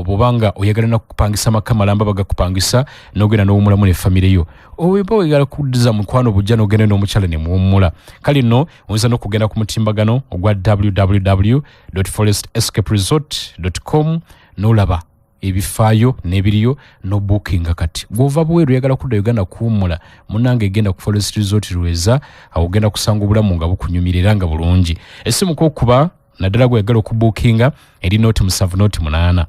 Bwobanga oyagala nakupangisa maka malamba, bagakupangisa nogenda nowumulamu ne famire yo. Oba oyagala kuddiza mukwano bujja, nogenda n'omukyala ne muwummula. Kale nno oyinza n'okugenda ku mutimbagano ogwa www forest escape resort com n'olaba ebifaayo n'ebiriyo n'obookinga. Kati gw'ova bweru oyagala kudda Uganda kuwummula, munnange genda ku Forest Resort Lweza, awo ogenda kusanga obulamu nga bukunyumira era nga bulungi. Essimu kwokuba naddala gweyagala okubuukinga eri 0 7 0 8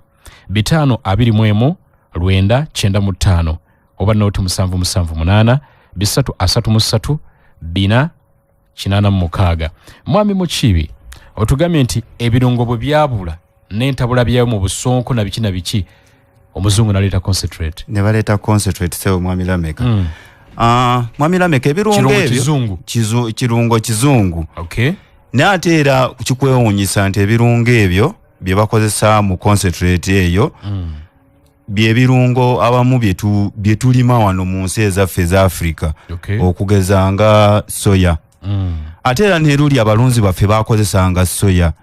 5 21 9 95 oba 0 7 7 8 3 33 4. 86. Mwami Mukiibi, otugambye nti ebirungo bwe byabula n'entabula byayo mu busonko na biki na biki, omuzungu naleeta concentrate. Ne baleeta concentrate, sebo Mwami Lameka. Mwami Lameka, ebirungo Kirungo ebyo kizungu. Kirungo kizungu. Naye ate era kikwewuunyisa nti ebirungo ebyo bye bakozesa mu concentrate eyo byebirungo abamu bye tulima wano mu nsi ezaffe eza Africa, okugeza nga soya. Ate era neruli abalunzi baffe bakozesanga soya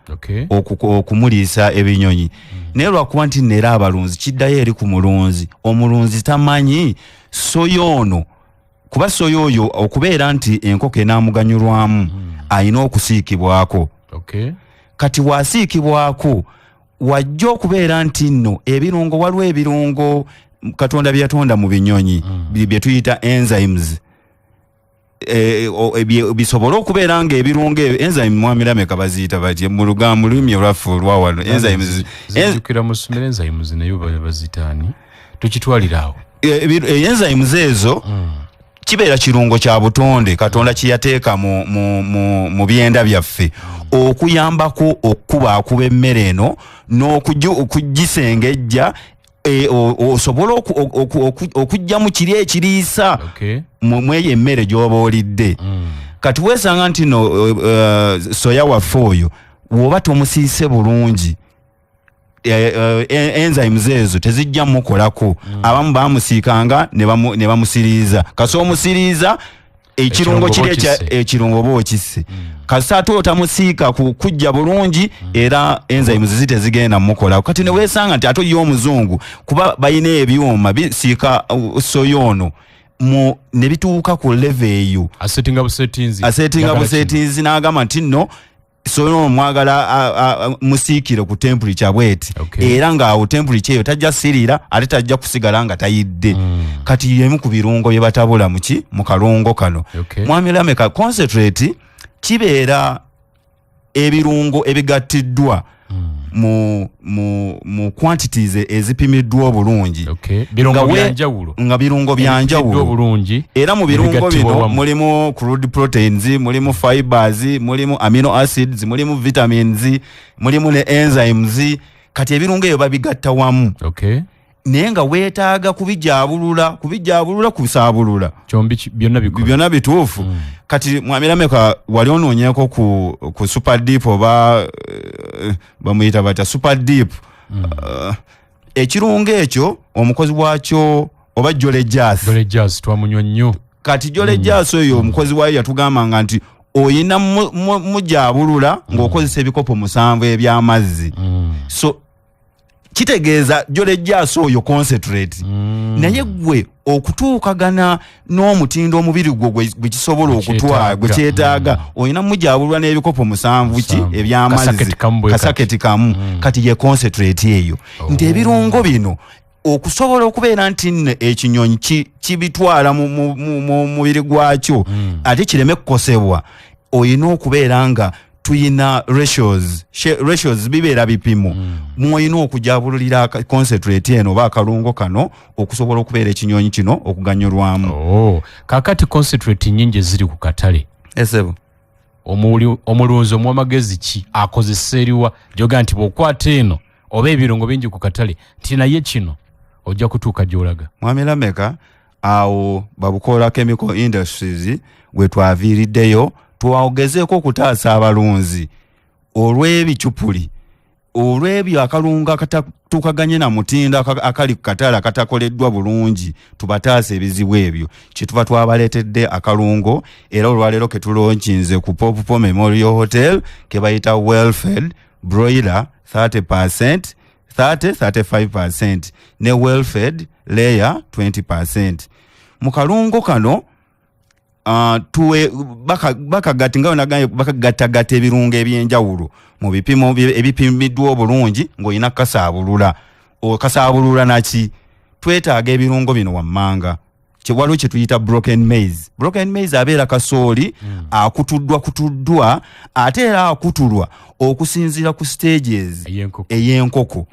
okumuliisa ebinyonyi. Naye lwakuba nti nera abalunzi kiddayo eri ku mulunzi, omulunzi tamanyi soya ono, kuba soya oyo okubeera nti enkoko enaamuganyulwamu ayina okusiikibwako. Kati wasiikibwako wajja okubeera nti nno ebirungo, waliwo ebirungo Katonda bye yatonda mu binyonyi bye tuyita enzymes, bisobole okubeera nga ebirungo ebyo enzyme, Mwami Lameka, baziyita batya mu mu lulimi olwaffe olwa wano? Enzymes Zijjukira mu ssomero enzymes, naye bazitaani? Tukitwalire awo. Enzymes ezo kibeera kirungo kya butonde Katonda kyeyateeka mu byenda byaffe okuyambako okukubaakuba emmere eno n'okugisengejja, osobole okuggyamu kiri ekiriisa mweyo emmere gy'oba olidde. Kati weesanga nti no soya waffe oyo bw'oba tomusiise bulungi, enzymes ezo tezijja mukolako. Abamu bamusiikanga ne bamusiriiza. Kasi omusiriiza ekirungo Ekirungo kiri okisse. Ekirungo oba okisse. Kasi ate otamusiika kujja bulungi, era enzymes zi tezigenda mukolako. Kati ne weesanga nti ate ye omuzungu, kuba balina ebyuma bisiika soya ono ne bituuka ku level eyo, asetinga busetinzi. Asetinga Njagala busetinzi n'agamba nti nno soya ono mwagala musiikire ku temperature bweti. Era ng'awo temperature eyo tajja siriira, ate tajja kusigala nga tayidde. Kati yemu ku birungo bye batabula muki mu kalungo kano. Mwami Lameka, concentrate kibeera ebirungo ebigattiddwa mu quantities ezipimiddwa obulungi. Birungo Nga byanjawulo. Nga birungo Ebigattiddwa byanjawulo obulungi. Era mu birungo Ebigattibwa bino wamu. mulimu crude proteins, mulimu fibers, mulimu amino acids, mulimu vitamins, mulimu ne enzymes. Kati ebirungo ebyo babigatta wamu, naye nga weetaaga kubijabulula kusaabulula. Kyombi byonna bikola. Byonna bituufu. Kati Mwami Lameka, wali onoonyeeko ku Super Deep oba bamuyita batya, Super Deep? Ekirungo ekyo omukozi waakyo oba Jole Jas. Jole Jazz twamunywa nnyo. Kati Jole Jas oyo omukozi waayo yatugambanga nti oyina mujabulula ng'okozesa ebikopo 7 eby'amazzi. So kitegeeza Jole Jas oyo concentrate, naye gwe okutuukagana n'omutindo omubiri gwo gwe kisobola okutwala, gwe kyetaaga, olina mujabulula n'ebikopo 7 ki? 7. Eby'amazzi. Kasaketi kamu bwe kati. Kasaketi kamu. Kati ye concentrate eyo nti ebirungo bino okusobola okubeera nti nno ekinyonyi kibitwala mu mubiri gwakyo ate kireme kukosebwa, olina okubeera nga tuyina ratios. Ratios bibeera bipimo mwolina okujabululira concentrate eno oba akalungo kano okusobola okubeera ekinyonyi kino okuganyulwamu. Oh. Kakati concentrate nyingi eziri ku katale. Esebo. Omulunzi omuwa magezi ki, akozesa eriwa gyoga nti bw'okwata eno oba ebirungo bingi ku katale nti naye kino ojja kutuuka gy'olaga? Mwami Lameka, awo Babukola Chemical Industries gwe twaviiriddeyo twagezeeko okutaasa abalunzi olw'ebicupuli, olw'ebyo akalungo akatatuukaganye na mutindo akali ku katale akatakoleddwa bulungi, tubataasa ebizibu ebyo. Kyetuva twabaleetedde akalungo era olwaleero ke tulonkinze ku Pope Paul Memorial Hotel, ke bayita Wellfed Broiler 30%, 30 35% ne Wellfed Layer 20%. Mu kalungo kano tuwe bakagati nga nagambye, bakagattagatta ebirungo ebyenjawulo mu bipimo ebipimiddwa obulungi ng'olina kukasaabulula. Okasaabulula naki? Twetaaga ebirungo bino wammanga. Waliwo kye tuyita broken maize. Broken maize abeera kasooli akutuddwa kutuddwa, ate era akutulwa okusinziira ku stages ey'enkoko. Ey'enkoko.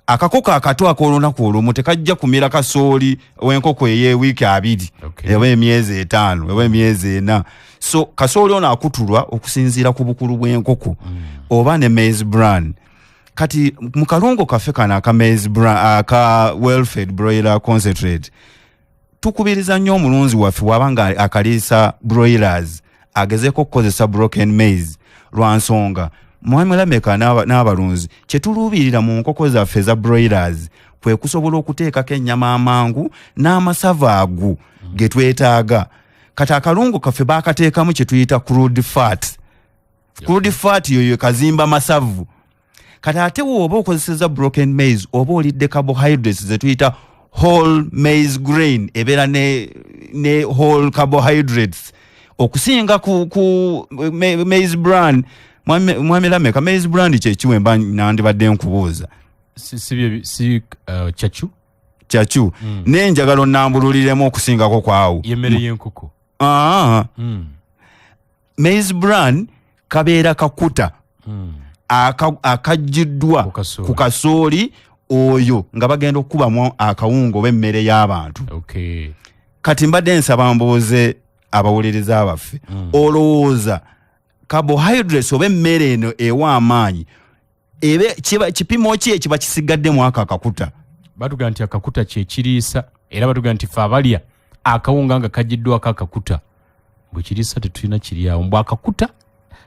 Akakoko akato ak'olunaku olumu tekajja kumira kasooli w'enkoko ey'ewiiki 2 oba emyezi 5 oba emyezi 4. So kasooli ono akutulwa okusinziira ku bukulu bw'enkoko oba ne maize bran. Kati mu kalungo kaffe kano aka maize bran, aka well-fed broiler concentrate, tukubiriza nnyo omulunzi waffe bw'aba nga akaliisa broilers agezeeko okukozesa broken maize, lwa nsonga Mwami Lameka n'abalunzi kye tuluubirira mu nkoko zaffe eza broilers kwe kusobola okuteekako ennyama amangu n'amasavu ago ge twetaaga. Kati akalungo kaffe baakateekamu kye tuyita crude fat. Crude fat yoyo kazimba masavu. Kati ate woba okozeseza broken maize oba olidde carbohydrates ze tuyita whole maize grain, ebeera ne whole carbohydrates okusinga ku maize bran. Mwami Lameka, maize bran kyekiwe mba nandibadde nkubuuza. Si chachu? Chachu. Naye njagala onnambululiremu okusingako kwawo. Yemmere y'enkoko. Maize bran kabeera kakuta akaggiddwa ku kasooli oyo nga bagenda okukubamu akawunga oba emmere y'abantu. Kati mbadde nsaba mbuuze abawuliriza baffe, olowooza carbohydrates oba emmere eno ewa amaanyi ebe kipimo ki ekiba kisigaddemu ako akakuta? Batugamba nti akakuta kyekiriisa, era batugamba nti ffe abalya akawunga nga kagiddwako akakuta bwe kiriisa tetulina kiri awo, mbw akakuta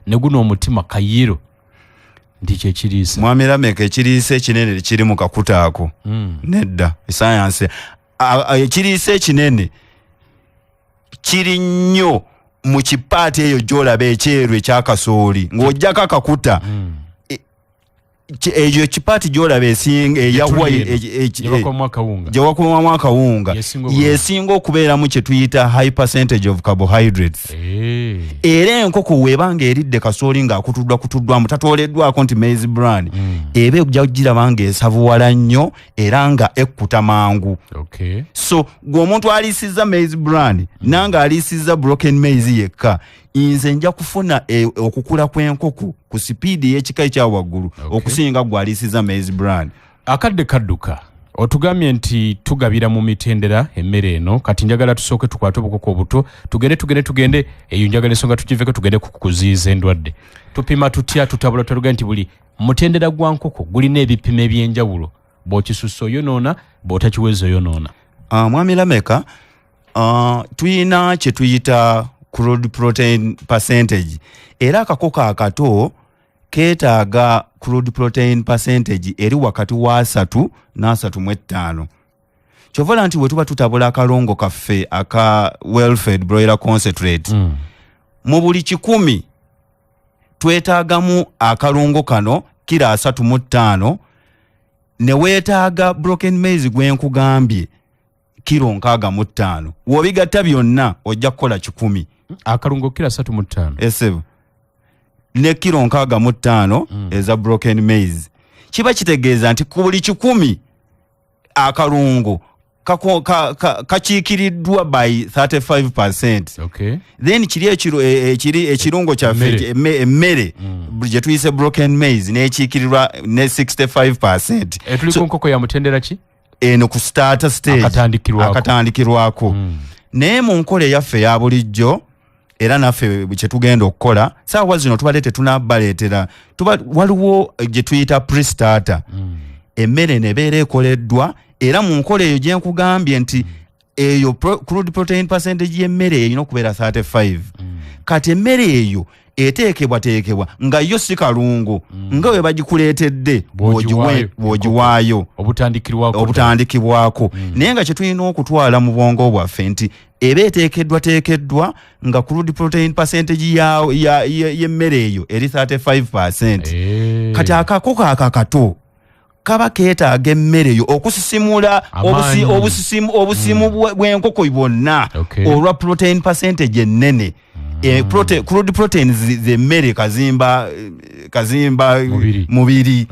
ne guno omutima kayiro nti kyekiriisa. Mwami Lameka, ekiriisa ekinene kiri mu kakuta ako. Nedda, esayansi ekiriisa ekinene kiri nnyo mu kipaati eyo gy'olaba ekyeru ekyakasooli ng'oggyako akakuta. Eyo ekipaati gy'olaba esinga eyawa gye wakubamu akawunga yesinga okubeeramu kye tuyita high percentage of carbohydrates. Era enkoko weebanga eridde kasooli ng'akutuddwa kutuddwamu tatooleddwako nti maize bran, eba ojja kugiraba ng'esavuwala nnyo era nga ekkuta mangu. So gwe omuntu aliisizza maize bran nange aliisizza broken maize yekka, nze nja kufuna okukula kw'enkoko ku sipiidi ey'ekika ekya waggulu okusinga gwe aliisizza maize bran. Akadde kadduka, otugambye nti tugabira mu mitendera emmere eno. Kati njagala tusooke tukwate obukoko obuto, tugende eyo, njagala ensonga tugiveko tugende ku kuziyiza endwadde. Tupima tutya, tutabula tutya nti buli mutendera gwa nkoko gulina ebipimo eby'enjawulo, bw'okisussa oyonoona, bw'otakiweza oyonoona? Mwami Lameka, tuyina kye tuyita crude protein percentage, era akakoko akato keetaaga crude protein percentage eri wakati wa 3 na 35. Kyova nti bwe tuba tutabula akalongo kaffe aka well-fed broiler concentrate, mu buli 100 twetaagamu akalongo kano kiro 35, ne weetaaga broken maize gwe nkugambye kiro 65. W'obigatta byonna ojja kukola 100. Akalungo kiro 35. Esebo ne kiro 65 eza broken maize, kiba kitegeeza nti ku buli 100 akalungo kakiikiriddwa by 35%. Then kiri ekirungo kyaffe emmere gye tuyise broken maize n'ekiikirirwa ne 65%. Tuli ku nkoko ya mutendera ki? Eno ku starter stage, akatandikirwako. Naye mu nkola eyaffe ya bulijjo era naffe kye tugenda okukola saawa zino tubadde tetunabaleetera, waliwo gye tuyita pre-starter. Emmere nebeera ekoleddwa, era mu nkola eyo gye nkugambye nti eyo crude protein percentage y'emmere erina okubeera 35. Kati emmere eyo eteekebwateekebwa nga yo si kalungo, nga bwe bagikuleetedde bw'ogiwaayo obutandikibwako. Naye nga kye tulina okutwala mu bwongo bwaffe nti eba eteekeddwateekeddwa nga crude protein percentage y'emmere eyo eri 35%. Kati akakoko akakato kaba keetaaga emmere eyo okusisimula obusimu bw'enkoko bwonna olwa protein percentage ennene. Crude protein z'emmere kazimba mubiri.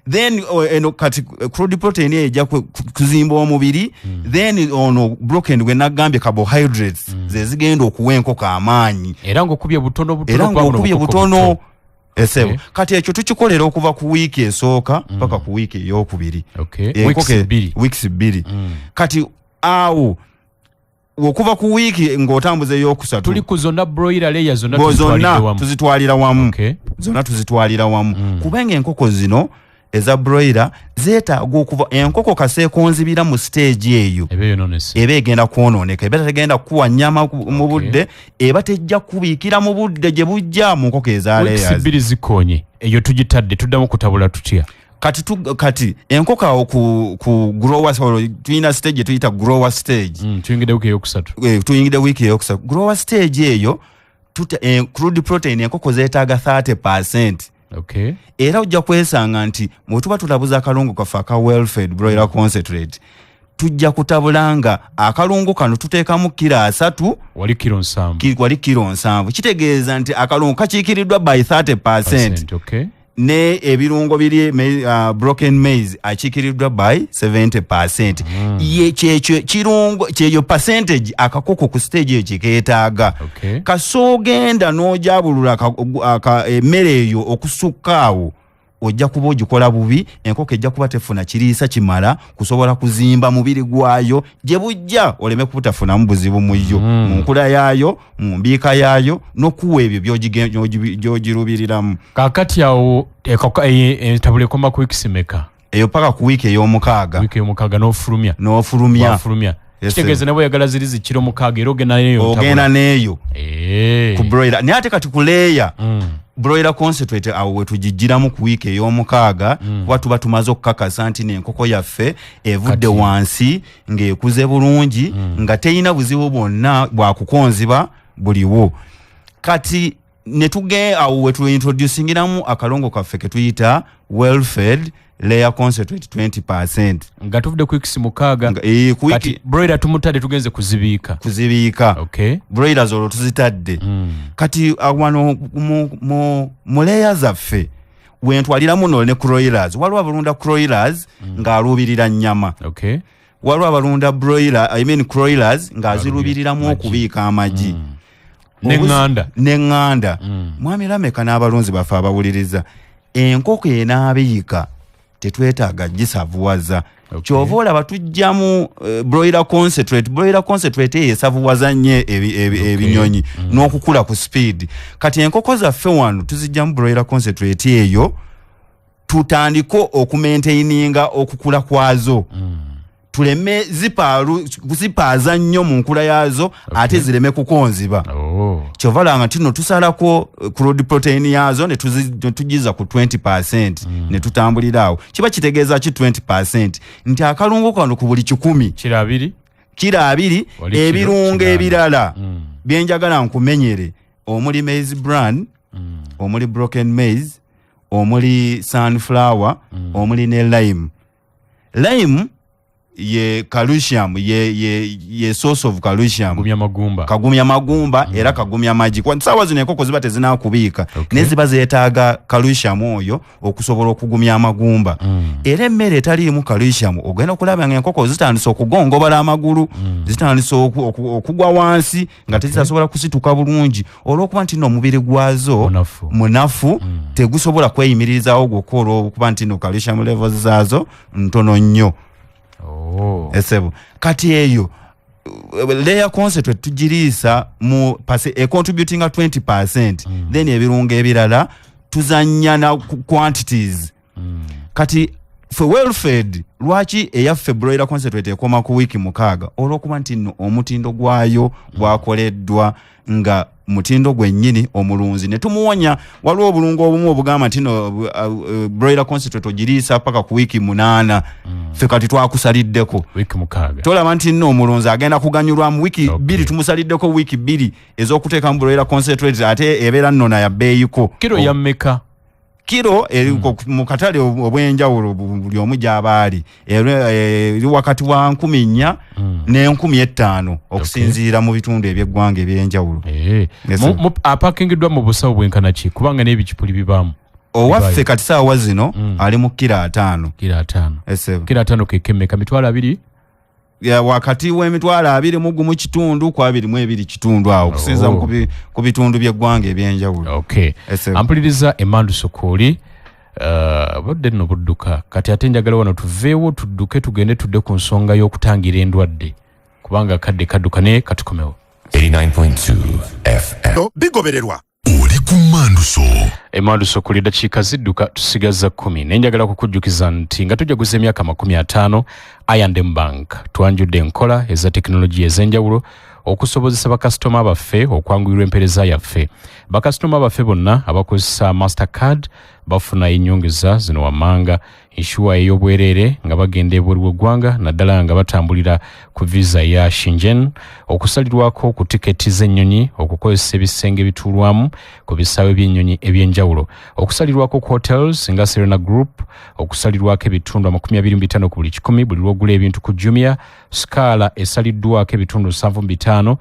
Then eno kati crude protein ejja kuzimba omubiri, then ono broken gwe nagambye carbohydrates ze zigenda okuwa enkoko amaanyi. Era ng'okubye butono. Esebo. Okay. Kati ekyo tukikolera okuva ku wiiki esooka paka ku wiiki eyokubiri. Okay. Enkoko Weeks bbiri. Weeks 2. Kati awo okuva ku wiiki ng'otambuza eyokusatu, Tuli ku zonna broiler, layer zonna, Bo tuzitwalidde zonna wamu. tuzitwalira wamu. Okay. Zonna tuzitwalira wamu, kubanga enkoko zino eza broiler zeetaaga okuva enkoko kaseekonzibira mu stage eyo, eba eyonoonese. Eba egenda kwonooneka, eba tegenda kukuwa nnyama mu budde, eba tejja kubiikira mu budde gye bujja mu nkoko eza Weeks layers. 2 zikonye, eyo tugitadde, tuddamu kutabula tutya? Kati enkoko awo ku grower, olwo tulina stage tuyita grower stage. Tuyingidde wiiki eyokusatu. Tuyingidde wiiki eyokusatu. Grower stage eyo crude protein enkoko zeetaaga 30%. Okay. Era ojja kwesanga nti bwe tuba tulabuza akalungu kaffe aka Wellfed broiler concentrate, tujja kutabula nga akalungu kano tuteekamu kiro 30. Wali kiro 70. Wali kiro 70. Kitegeeza nti akalungu kakiikiriddwa by 30%. Percent, okay. Ne ebirungo biri broken maize akiikiriddwa by 70%. Ye kyekyo kirungo, kyeyo percentage akakoko ku stage eyo kyekeetaaga. Okay. Kasoogenda n'ojabulula emmere eyo okusukka awo, ojja kuba ogikola bubi, enkoko ejja kuba tefuna kiriisa kimala kusobola kuzimba mubiri gwayo gye bujja, oleme kubutafunamu buzibu mu yo, mu nkula yaayo, mu mbiika yaayo, n'okuwa ebyo by'ogirubiriramu. Kaakati awo entabula ekoma ku wiiki meka? Eyo paka ku wiiki ey'omukaaga. Wiiki ey'omukaaga n'ofulumya. N'ofulumya. Wafulumya. Yes, Kitegeeza sir. ne bw'oyagala ziri zikiro 6 era ogenda neyo. Ogenda n'eyo ku broiler. Naye ate kati ku layer, broiler concentrate awo we tugigiramu ku wiiki ey'omukaaga, kuba tuba tumaze okukakasa nti n'enkoko yaffe evudde Kati. wansi ng'ekuze bulungi, nga teyina buzibu bwonna bwakukonziba buliwo. Kati ne tuge awo we tuintroducingiramu akalongo kaffe ke tuyita Wellfed layer concentrate 20%. Nga tuvudde ku wiiki 6. Nga, ku wiiki Kati broiler tumutadde, tugenze kuzibiika. Kuzibiika. Okay. Broilers olwo tuzitadde. Kati wano mu layer zaffe wentwaliramu no ne broilers. Waliwo abalunda broilers ng'aluubirira nnyama. Okay. Waliwo abalunda broiler, I mean broilers, ng'aziruubiriramu Amagi. okubiika amagi. N'eŋŋanda. N'eŋŋanda. Mwami Lameka n'abalunzi baffe abawuliriza, enkoko enaabiika tetwetaaga gisavuwaza. Okay. Kyova olaba tujjamu broiler concentrate. Broiler concentrate eyo esavuwaza nnyo ebinyonyi n'okukula ku speed. Kati enkoko zaffe wano tuzijjamu broiler concentrate eyo, tutandike okumaintaininga okukula kwazo, tuleme zipaaza nnyo mu nkula yaazo, ate zireme kukonziba. Oh. Kyova olaba nti nno tusalako crude protein yaazo ne tugiza ku 20%, ne tutambulira awo. Kiba kitegeeza ki 20%? Nti akalungu kano ku buli 100 kiro 20, kiro 20, Wali kiro ebirungo 8. ebirala byenjagala nkumenyere omuli maize bran, omuli broken maize, omuli sunflower, omuli ne lime. Lime ye calcium, ye source of calcium. Kagumya magumba. Kagumya magumba, era kagumya magi. Kwa nsawa zino enkoko ziba tezinakubiika, naye ziba zeetaaga calcium oyo okusobola okugumya amagumba. Era emmere etaliimu calcium, ogenda okulaba nga enkoko zitandise okugongobala amagulu, zitandise okugwa wansi nga tezisobola kusituka bulungi, olw'okuba nti nno omubiri gwazo Munafu. munafu, tegusobola kweyimirizaawo gwokka, olw'okuba nti nno calcium levels zaazo ntono nnyo. Oh. Esebo. Kati eyo layer concentrate tugiriisa mu contributing a 20%. Then ebirungo ebirala tuzannya na quantities. Kati fe Wellfed, lwaki eyaffe broiler concentrate ekoma ku wiiki 6? Olw'okuba nti nno omutindo gwayo gwakoleddwa nga mutindo gwennyini, omulunzi ne tumuwonya. Waliwo obulungo obumu obugamba nti no, broiler concentrate ogiriisa paka ku wiiki 8. Ffe kati twakusaliddeko wiiki 6. Tolaba nti nno omulunzi agenda kuganyulwa mu wiiki Okay. 2, tumusaliddeko wiiki 2 ez'okuteekamu broiler concentrate, ate ebeera nno na ya bbeeyiko. Kiro ya mmeka? Kiro eri mu katale obw'enjawulo buli omu gy'aba ali, eri wakati wa 4,000 ne 5,000 okusinziira mu bitundu eby'eggwanga eby'enjawulo. Yes, sir. Apakingiddwa mu busawo bwenkana ki? Kubanga n'ebicupuli bibaamu. Owaffe Bibaayo. kati saawa zino ali mu kiro 50. Kiro 50. Yes, sir. Kiro 50 keke mmeka? Mitwalo abiri Wakati w'emitwalo 21.5 ku 22.5 awo, okusinza ku bitundu by'eggwanga ebyenjawulo. Okay. Ampuliriza Emanduso Kooli, budde nno budduka. Kati ate njagala wano tuveewo tudduke tugende tudde ku nsonga y'okutangira endwadde, kubanga kadde kadduka, naye katukomewo. 89.2 FM. Bigobererwa. Oli ku Manduso. Emanduso kuli dakiika zidduka, tusigaza 10. Naye njagala kukujjukiza nti nga tujaguza emyaka 50, I&M Bank twanjudde enkola eza tekinologiya ez'enjawulo okusobozesa bakasitoma baffe okwanguyirwa empeereza yaffe. Bakasitoma baffe bonna abakozesa Mastercard bafuna ennyongeza zino wammanga: insure ey'obwereere nga bagenda ebweru w'eggwanga, naddala nga batambulira ku visa ya Schengen, okusalirwako ku tiketi z'ennyonyi, okukozesa ebisenge ebituulwamu ku bisaawe by'ennyonyi ebyenjawulo, okusalirwako ku hotels nga Serena Group, okusalirwako ebitundu 25 ku buli 100 buli lw'ogula ebintu ku Jumia, sikaala esaliddwako ebitundu 75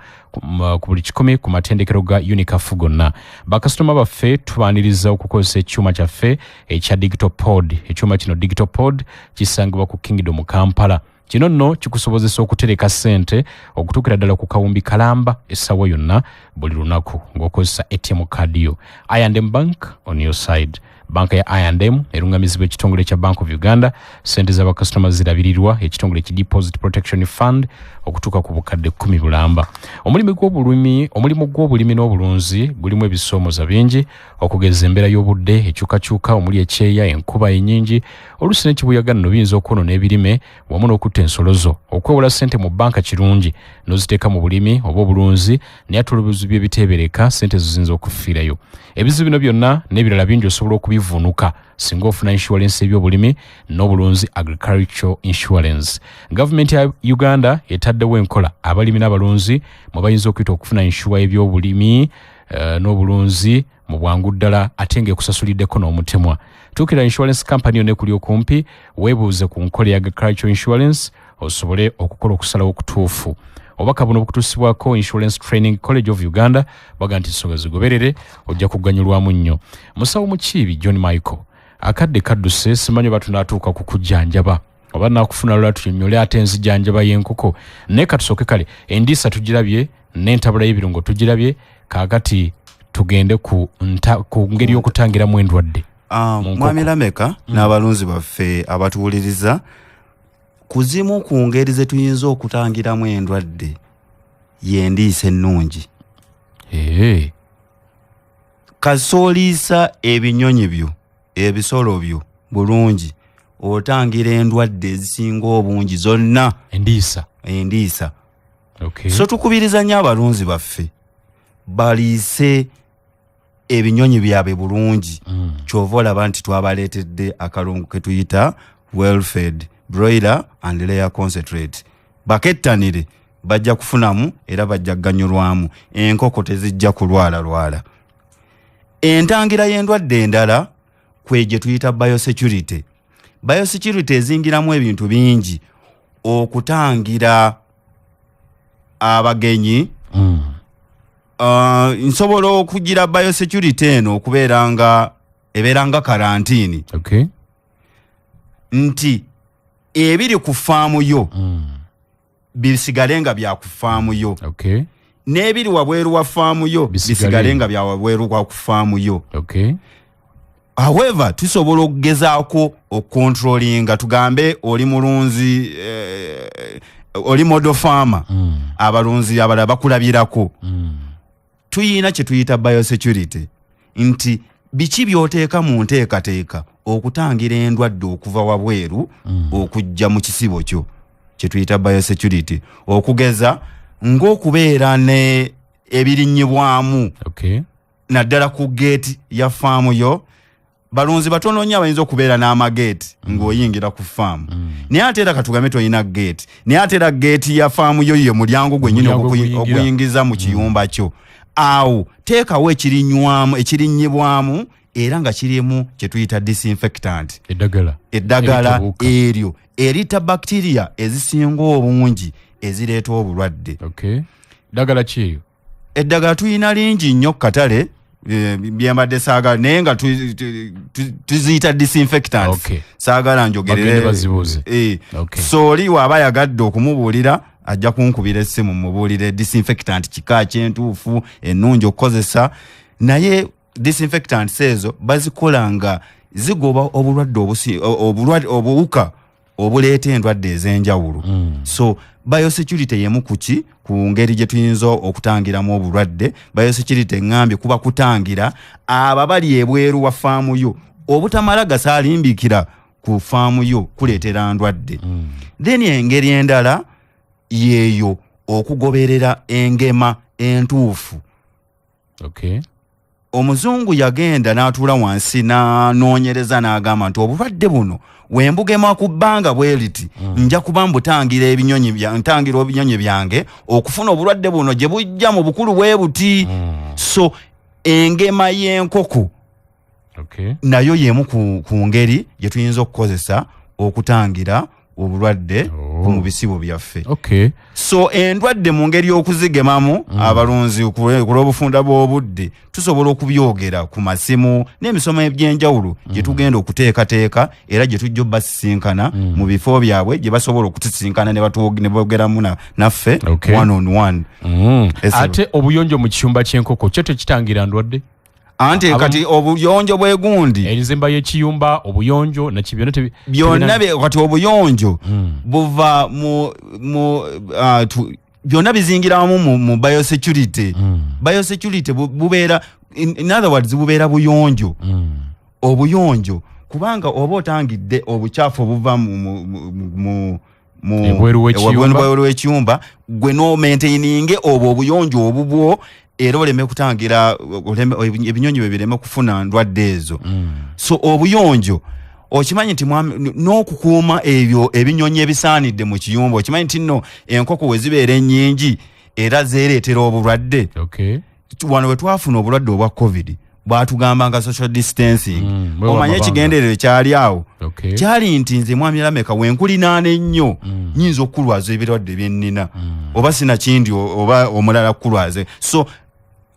ku buli 100 ku matendekero ga UNICAF gonna. Bakasitoma baffe tubaaniriza okukozesa ekyuma kyaffe ekya Digital Pod. Ekyuma kino Digital Pod kisangibwa ku Kingdom Kampala. Kino nno kikusobozesa okutereka ssente okutuukira ddala ku kawumbi kalamba essaawa yonna buli lunaku ng'okozesa ATM card yo. I&M Bank, on your side. Banka ya I&M erungamizibwa ekitongole kya Bank of Uganda. Ssente z'abakasitoma zirabirirwa ekitongole ki Deposit Protection Fund okutuuka ku bukadde 10 bulamba. Omulimu gw'obulimi n'obulunzi gulimu ebisoomoza bingi, okugeza embeera y'obudde ekyukakyuka omuli ekyeya, enkuba ennyingi, oluusi n'ekibuyaga nno biyinza okwonoona ebirime wamu n'okutta ensolo zo. Okwewola ssente mu banka kirungi n'oziteeka mu bulimi oba obulunzi, naye ate olw'ebizibu by'ebiteebereka ssente zo ziyinza okufiirayo. Ebizibu bino byonna n'ebirala bingi osobola okubivuunuka singa ofuna insurance y'ebyobulimi n'obulunzi, agricultural insurance. Gavumenti ya Uganda etaddewo enkola abalimi n'abalunzi mwe bayinza okuyita okufuna insure y'ebyobulimi n'obulunzi mu bwangu ddala, ate ng'ekusasuliddeko n'omutemwa. Tuukira insurance company yonna ekuli okumpi, weebuuze ku nkola ya agricultural insurance osobole okukola okusalawo okutuufu. Obubaka buno bukutuusibwako Insurance Training College of Uganda. Baga nti ensonga zigoberere, ojja kuganyulwamu nnyo. Musawo Mukiibi John Michael, akadde kadduse, simanyi oba tunaatuuka ku kujjanjaba oba nakufuna lula tunyonyole ate enzijanjaba y'enkoko, naye katusooke kale endiisa tugirabye n'entabula y'ebirungo tugirabye. Kaakati tugende ku ngeri y'okutangiramu endwadde. Mwami Lameka n'abalunzi baffe abatuwuliriza, ku zimu ku ngeri ze tuyinza okutangiramu endwadde y'endiisa ennungi. Kasooliisa ebinyonyi byo, ebisolo byo bulungi, otangira endwadde ezisinga obungi zonna. Endiisa. So tukubiriza nnyo abalunzi baffe baliise ebinyonyi byabwe bulungi. Kyova olaba nti twabaleetedde akalungu ke tuyita Wellfed Broiler and Layer Concentrate. Bakettanire, bajja kufunamu era bajja kuganyulwamu, enkoko tezijja kulwalalwala. Entangira y'endwadde endala kwe gye tuyita biosecurity. Biosecurity ezingiramu ebintu bingi okutangira abagenyi. Nsobola okugira biosecurity eno okubeera nga ebeera nga karantini. Nti ebiri ku faamu yo bisigale nga bya ku faamu yo. N'ebiri wabweru wa faamu yo bisigale nga bya wabweru wa ku faamu yo. However, tusobola okugezaako okucontrollinga, tugambe oli mulunzi, oli model farmer, abalunzi abalala bakulabirako. Tuyina kye tuyita biosecurity, nti biki by'oteeka mu nteekateeka okutangira endwadde okuva wabweru okujja mu kisibo kyo, kye tuyita biosecurity. Okugeza ng'okubeera ne ebirinnyibwamu, naddala ku geeti ya faamu yo. Balunzi batono nnyo abayinza okubeera n'amageeti ng'oyingira ku faamu, naye ate era katugambe tolina geeti, naye ate era geeti ya faamu yo ye mulyango gwennyini oguyingiza mu kiyumba kyo. Awo teekawo ekirinnyibwamu era nga kirimu kye tuyita disinfectant, eddagala eryo eritta bacteria ezisinga obungi ezireeta obulwadde. Ddagala ki eyo? Eddagala tuyina lingi nnyo ku katale. Byembadde saagala, naye nga tuziyita disinfectants. Saagala njogerere. Bagende bazibuuze. So oli waaba ayagadde okumubuulira, ajja kunkubira essimu mubuulire disinfectant kika kyentuufu ennungi okukozesa. Naye disinfectants ezo bazikola nga zigoba obulwadde obuwuka obuleeta endwadde ez'enjawulo. So biosecurity yemu kuki ku ngeri gye tuyinza okutangiramu obulwadde. Biosecurity eŋŋambye kuba kutangira abo abali ebweru wa faamu yo obutamala gasaalimbikira ku faamu yo kuleetera ndwadde. Then engeri endala yeeyo okugoberera engema entuufu. Omuzungu yagenda n'atuula wansi n'anoonyereza n'agamba nti obulwadde buno wembugema ku bbanga bwe liti, nja kuba mbutangira ebinyonyi ntangira ebinyonyi byange okufuna obulwadde buno gye bujja mu bukulu bwe buti. So engema y'enkoko nayo yemu ku ngeri gye tuyinza okukozesa okutangira obulwadde mu bisibo byaffe. So endwadde mu ngeri y'okuzigemamu, abalunzi ku lw'obufunda bw'obudde tusobola okubyogera ku masimu n'emisomo eby'enjawulo gye tugenda okuteekateeka era gye tujja obbasisinkana mu bifo byabwe gye basobola okutusisinkana ne boogeramu naffe one on one. Ate obuyonjo mu kiyumba ky'enkoko kyo tekitangira ndwadde? Anti kati obuyonjo bwegundi enzimba y'ekiyumba, obuyonjo naki byonna byonna kati obuyonjo buva mu byonna bizingiramu mu biosecurity. Biosecurity bubeera in other words bubeera buyonjo. Obuyonjo kubanga oba otangidde obukyafu obuva mu Ebweru w'ekiyumba. Ebweru w'ekiyumba, gwe n'omaintaininge obwo obuyonjo obubwo era oleme kutangira ebinyonyi bwe bireme kufuna ndwadde ezo. So obuyonjo okimanyi nti n'okukuuma ebyo ebinyonyi ebisaanidde mu kiyumba, okimanyi nti nno enkoko we zibeera ennyingi era zeereetera obulwadde. Wano we twafuna obulwadde obwa COVID, bwatugambanga social distancing. Bwe Omanye wamabanga. ekigendererwa ekyali awo kyali nti nze mwami Lameka wenkulinaana ennyo, nyinza okukulwaza ebirwadde byennina oba sinakindi oba omulala kukulwaze. So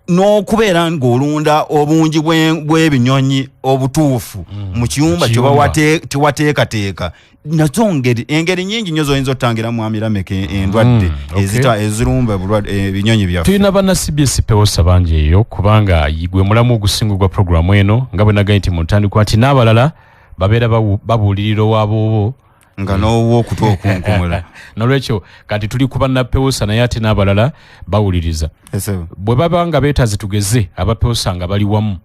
n'okubeera ng'olunda obungi bw'ebinyonyi obutuufu mu kiyumba Mu kyoba kiyumba. tewateekateeka, nazo engeri nyingi nnyo zoyinza otangira mwami Lameka endwadde ezirumba ebinyonyi byaffe. Tulina banna CBS Pewosa bangi eyo, kubanga gwe mulamu ogusinga ogwa programu eno, nga bwe nagambye nti mu ntandikwa nti n'abalala babeera babuulirira owaaboobo nga n'ow'okutu okunkumula. Nolwekyo kati tuli ku banna Pewosa, naye ate n'abalala bawuliriza. Bwe baba nga beetaaze, tugeze abapewosa nga bali wamu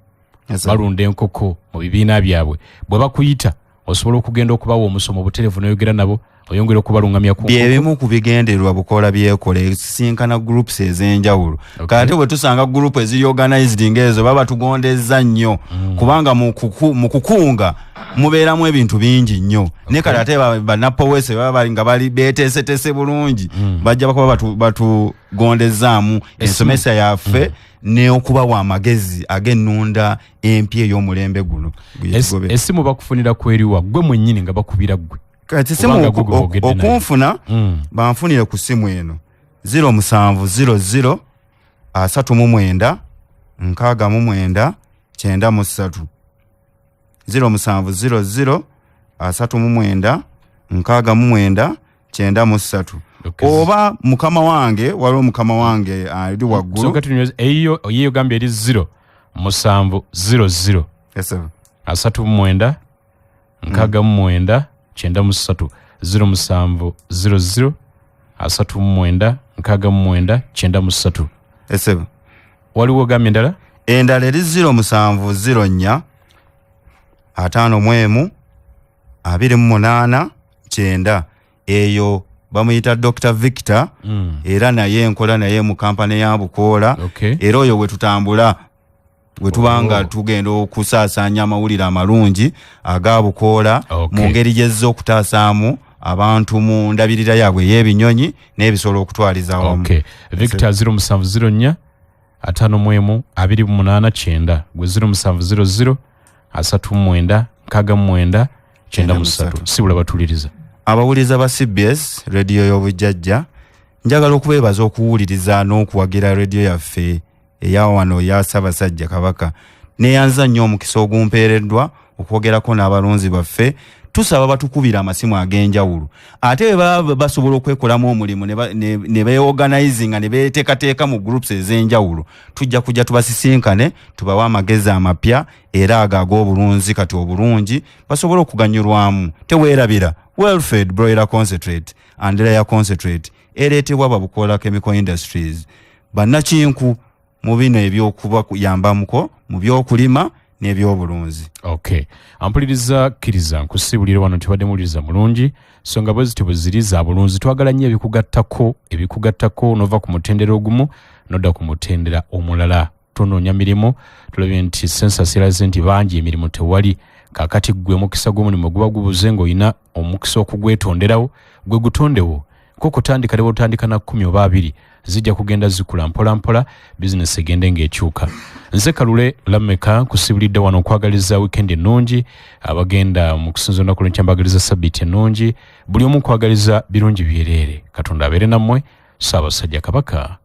balunda enkoko mu bibiina byabwe, bwe bakuyita osobola okugenda okubawa omusomo obutereevu n'oyogera nabo, oyongera okubalungamya ku nkoko? Byebimu ku bigendererwa Bukoola byekola, esisinkana groups ez'enjawulo. Kati bwe tusanga group eziri organized ng'ezo, baba tugondezza nnyo, kubanga mu kukunga mubeeramu ebintu bingi nnyo. Naye kale ate bannapowese baba bali nga bali beeteeseteese bulungi, bajja bakuba batugondezaamu ensomesa yaffe n'okubawa amagezi ag'ennunda empya ey'omulembe guno gwe tugoberera. Essimu bakufunira ku eriwa gwe mwennyini nga bakubira ggwe? Kati simu Kubanga gwe gwe boogedde naye. okunfuna, banfunire ku simu eno 0700 39 69 93, 0700 39 69 93. Oba mukama wange, waliwo mukama wange ali waggulu. Sooka tunyweze eyiyo, eyiyo gambye eri 0700 Yes, sir. 39 69 93, 0700 39 69 93. Yes, sir. Waliwo gambye endala? Endala eri 0704 51 28 9. Eyo bamuyita Dr. Victor. Era naye nkola naye mu kampani ya Bukoola. Era oyo we tutambula we tubanga tugenda okusaasaanya amawulire amalungi aga Bukoola mu ngeri gyezza okutaasaamu abantu mu ndabirira yaabwe ey'ebinyonyi n'ebisolo okutwaliza awamu. Victor 0704 51 28 9, gwe 0700 39 69 93. Sibula batuliriza. Abawuliriza ba CBS radio y'obujjajja, njagala okubeebaza okuwuliriza n'okuwagira radio yaffe. Eya wano ya Ssaabasajja Kabaka. Neyanza nnyo omukisa ogumpeereddwa okwogerako n'abalonzi baffe. Tusaba batukubira amasimu ag'enjawulo, ate bwe baba basobola okwekolamu omulimu ne beorganizinga ne beteekateeka mu groups ez'enjawulo, tujja kujja tubasisinkane, tubawe amagezi amapya era ago ag'obulunzi kati obulungi basobole okuganyulwamu. Teweerabira Welfed Broiler Concentrate and Layer Concentrate ereetebwa Babukola Chemical Industries, bannakinku mu bino ebyokubayambamuko mu byokulima n'ebyobulunzi. Okay, ampuliriza, kkiriza nkusibulire wano nti obadde muwuliriza mulungi. So nga bwe zityo bwe ziri za bulunzi, twagala nnyo ebikugattako, ebikugattako n'ova ku mutendera ogumu n'odda ku mutendera omulala. Tunoonya mirimu, tulabye nti census eraze nti bangi emirimu tewali. Kaakati ggwe omukisa gw'omulimu guba gubuze, ng'olina omukisa okugwetonderawo, gwe gutondewo. Koko tandika lewo, otandika na 10 oba 20, zijja kugenda zikula mpola mpola, bizinesi egende ng'ekyuka. Nze Kalule Lameka, nkusibulidde wano okwagaliza weekend ennungi. Abagenda mu kusinza olunaku lwenkya, mbagaliza sabbiiti ennungi. Buli omu nkwagaliza birungi byereere. Katonda abeere nammwe. Ssaabasajja Kabaka.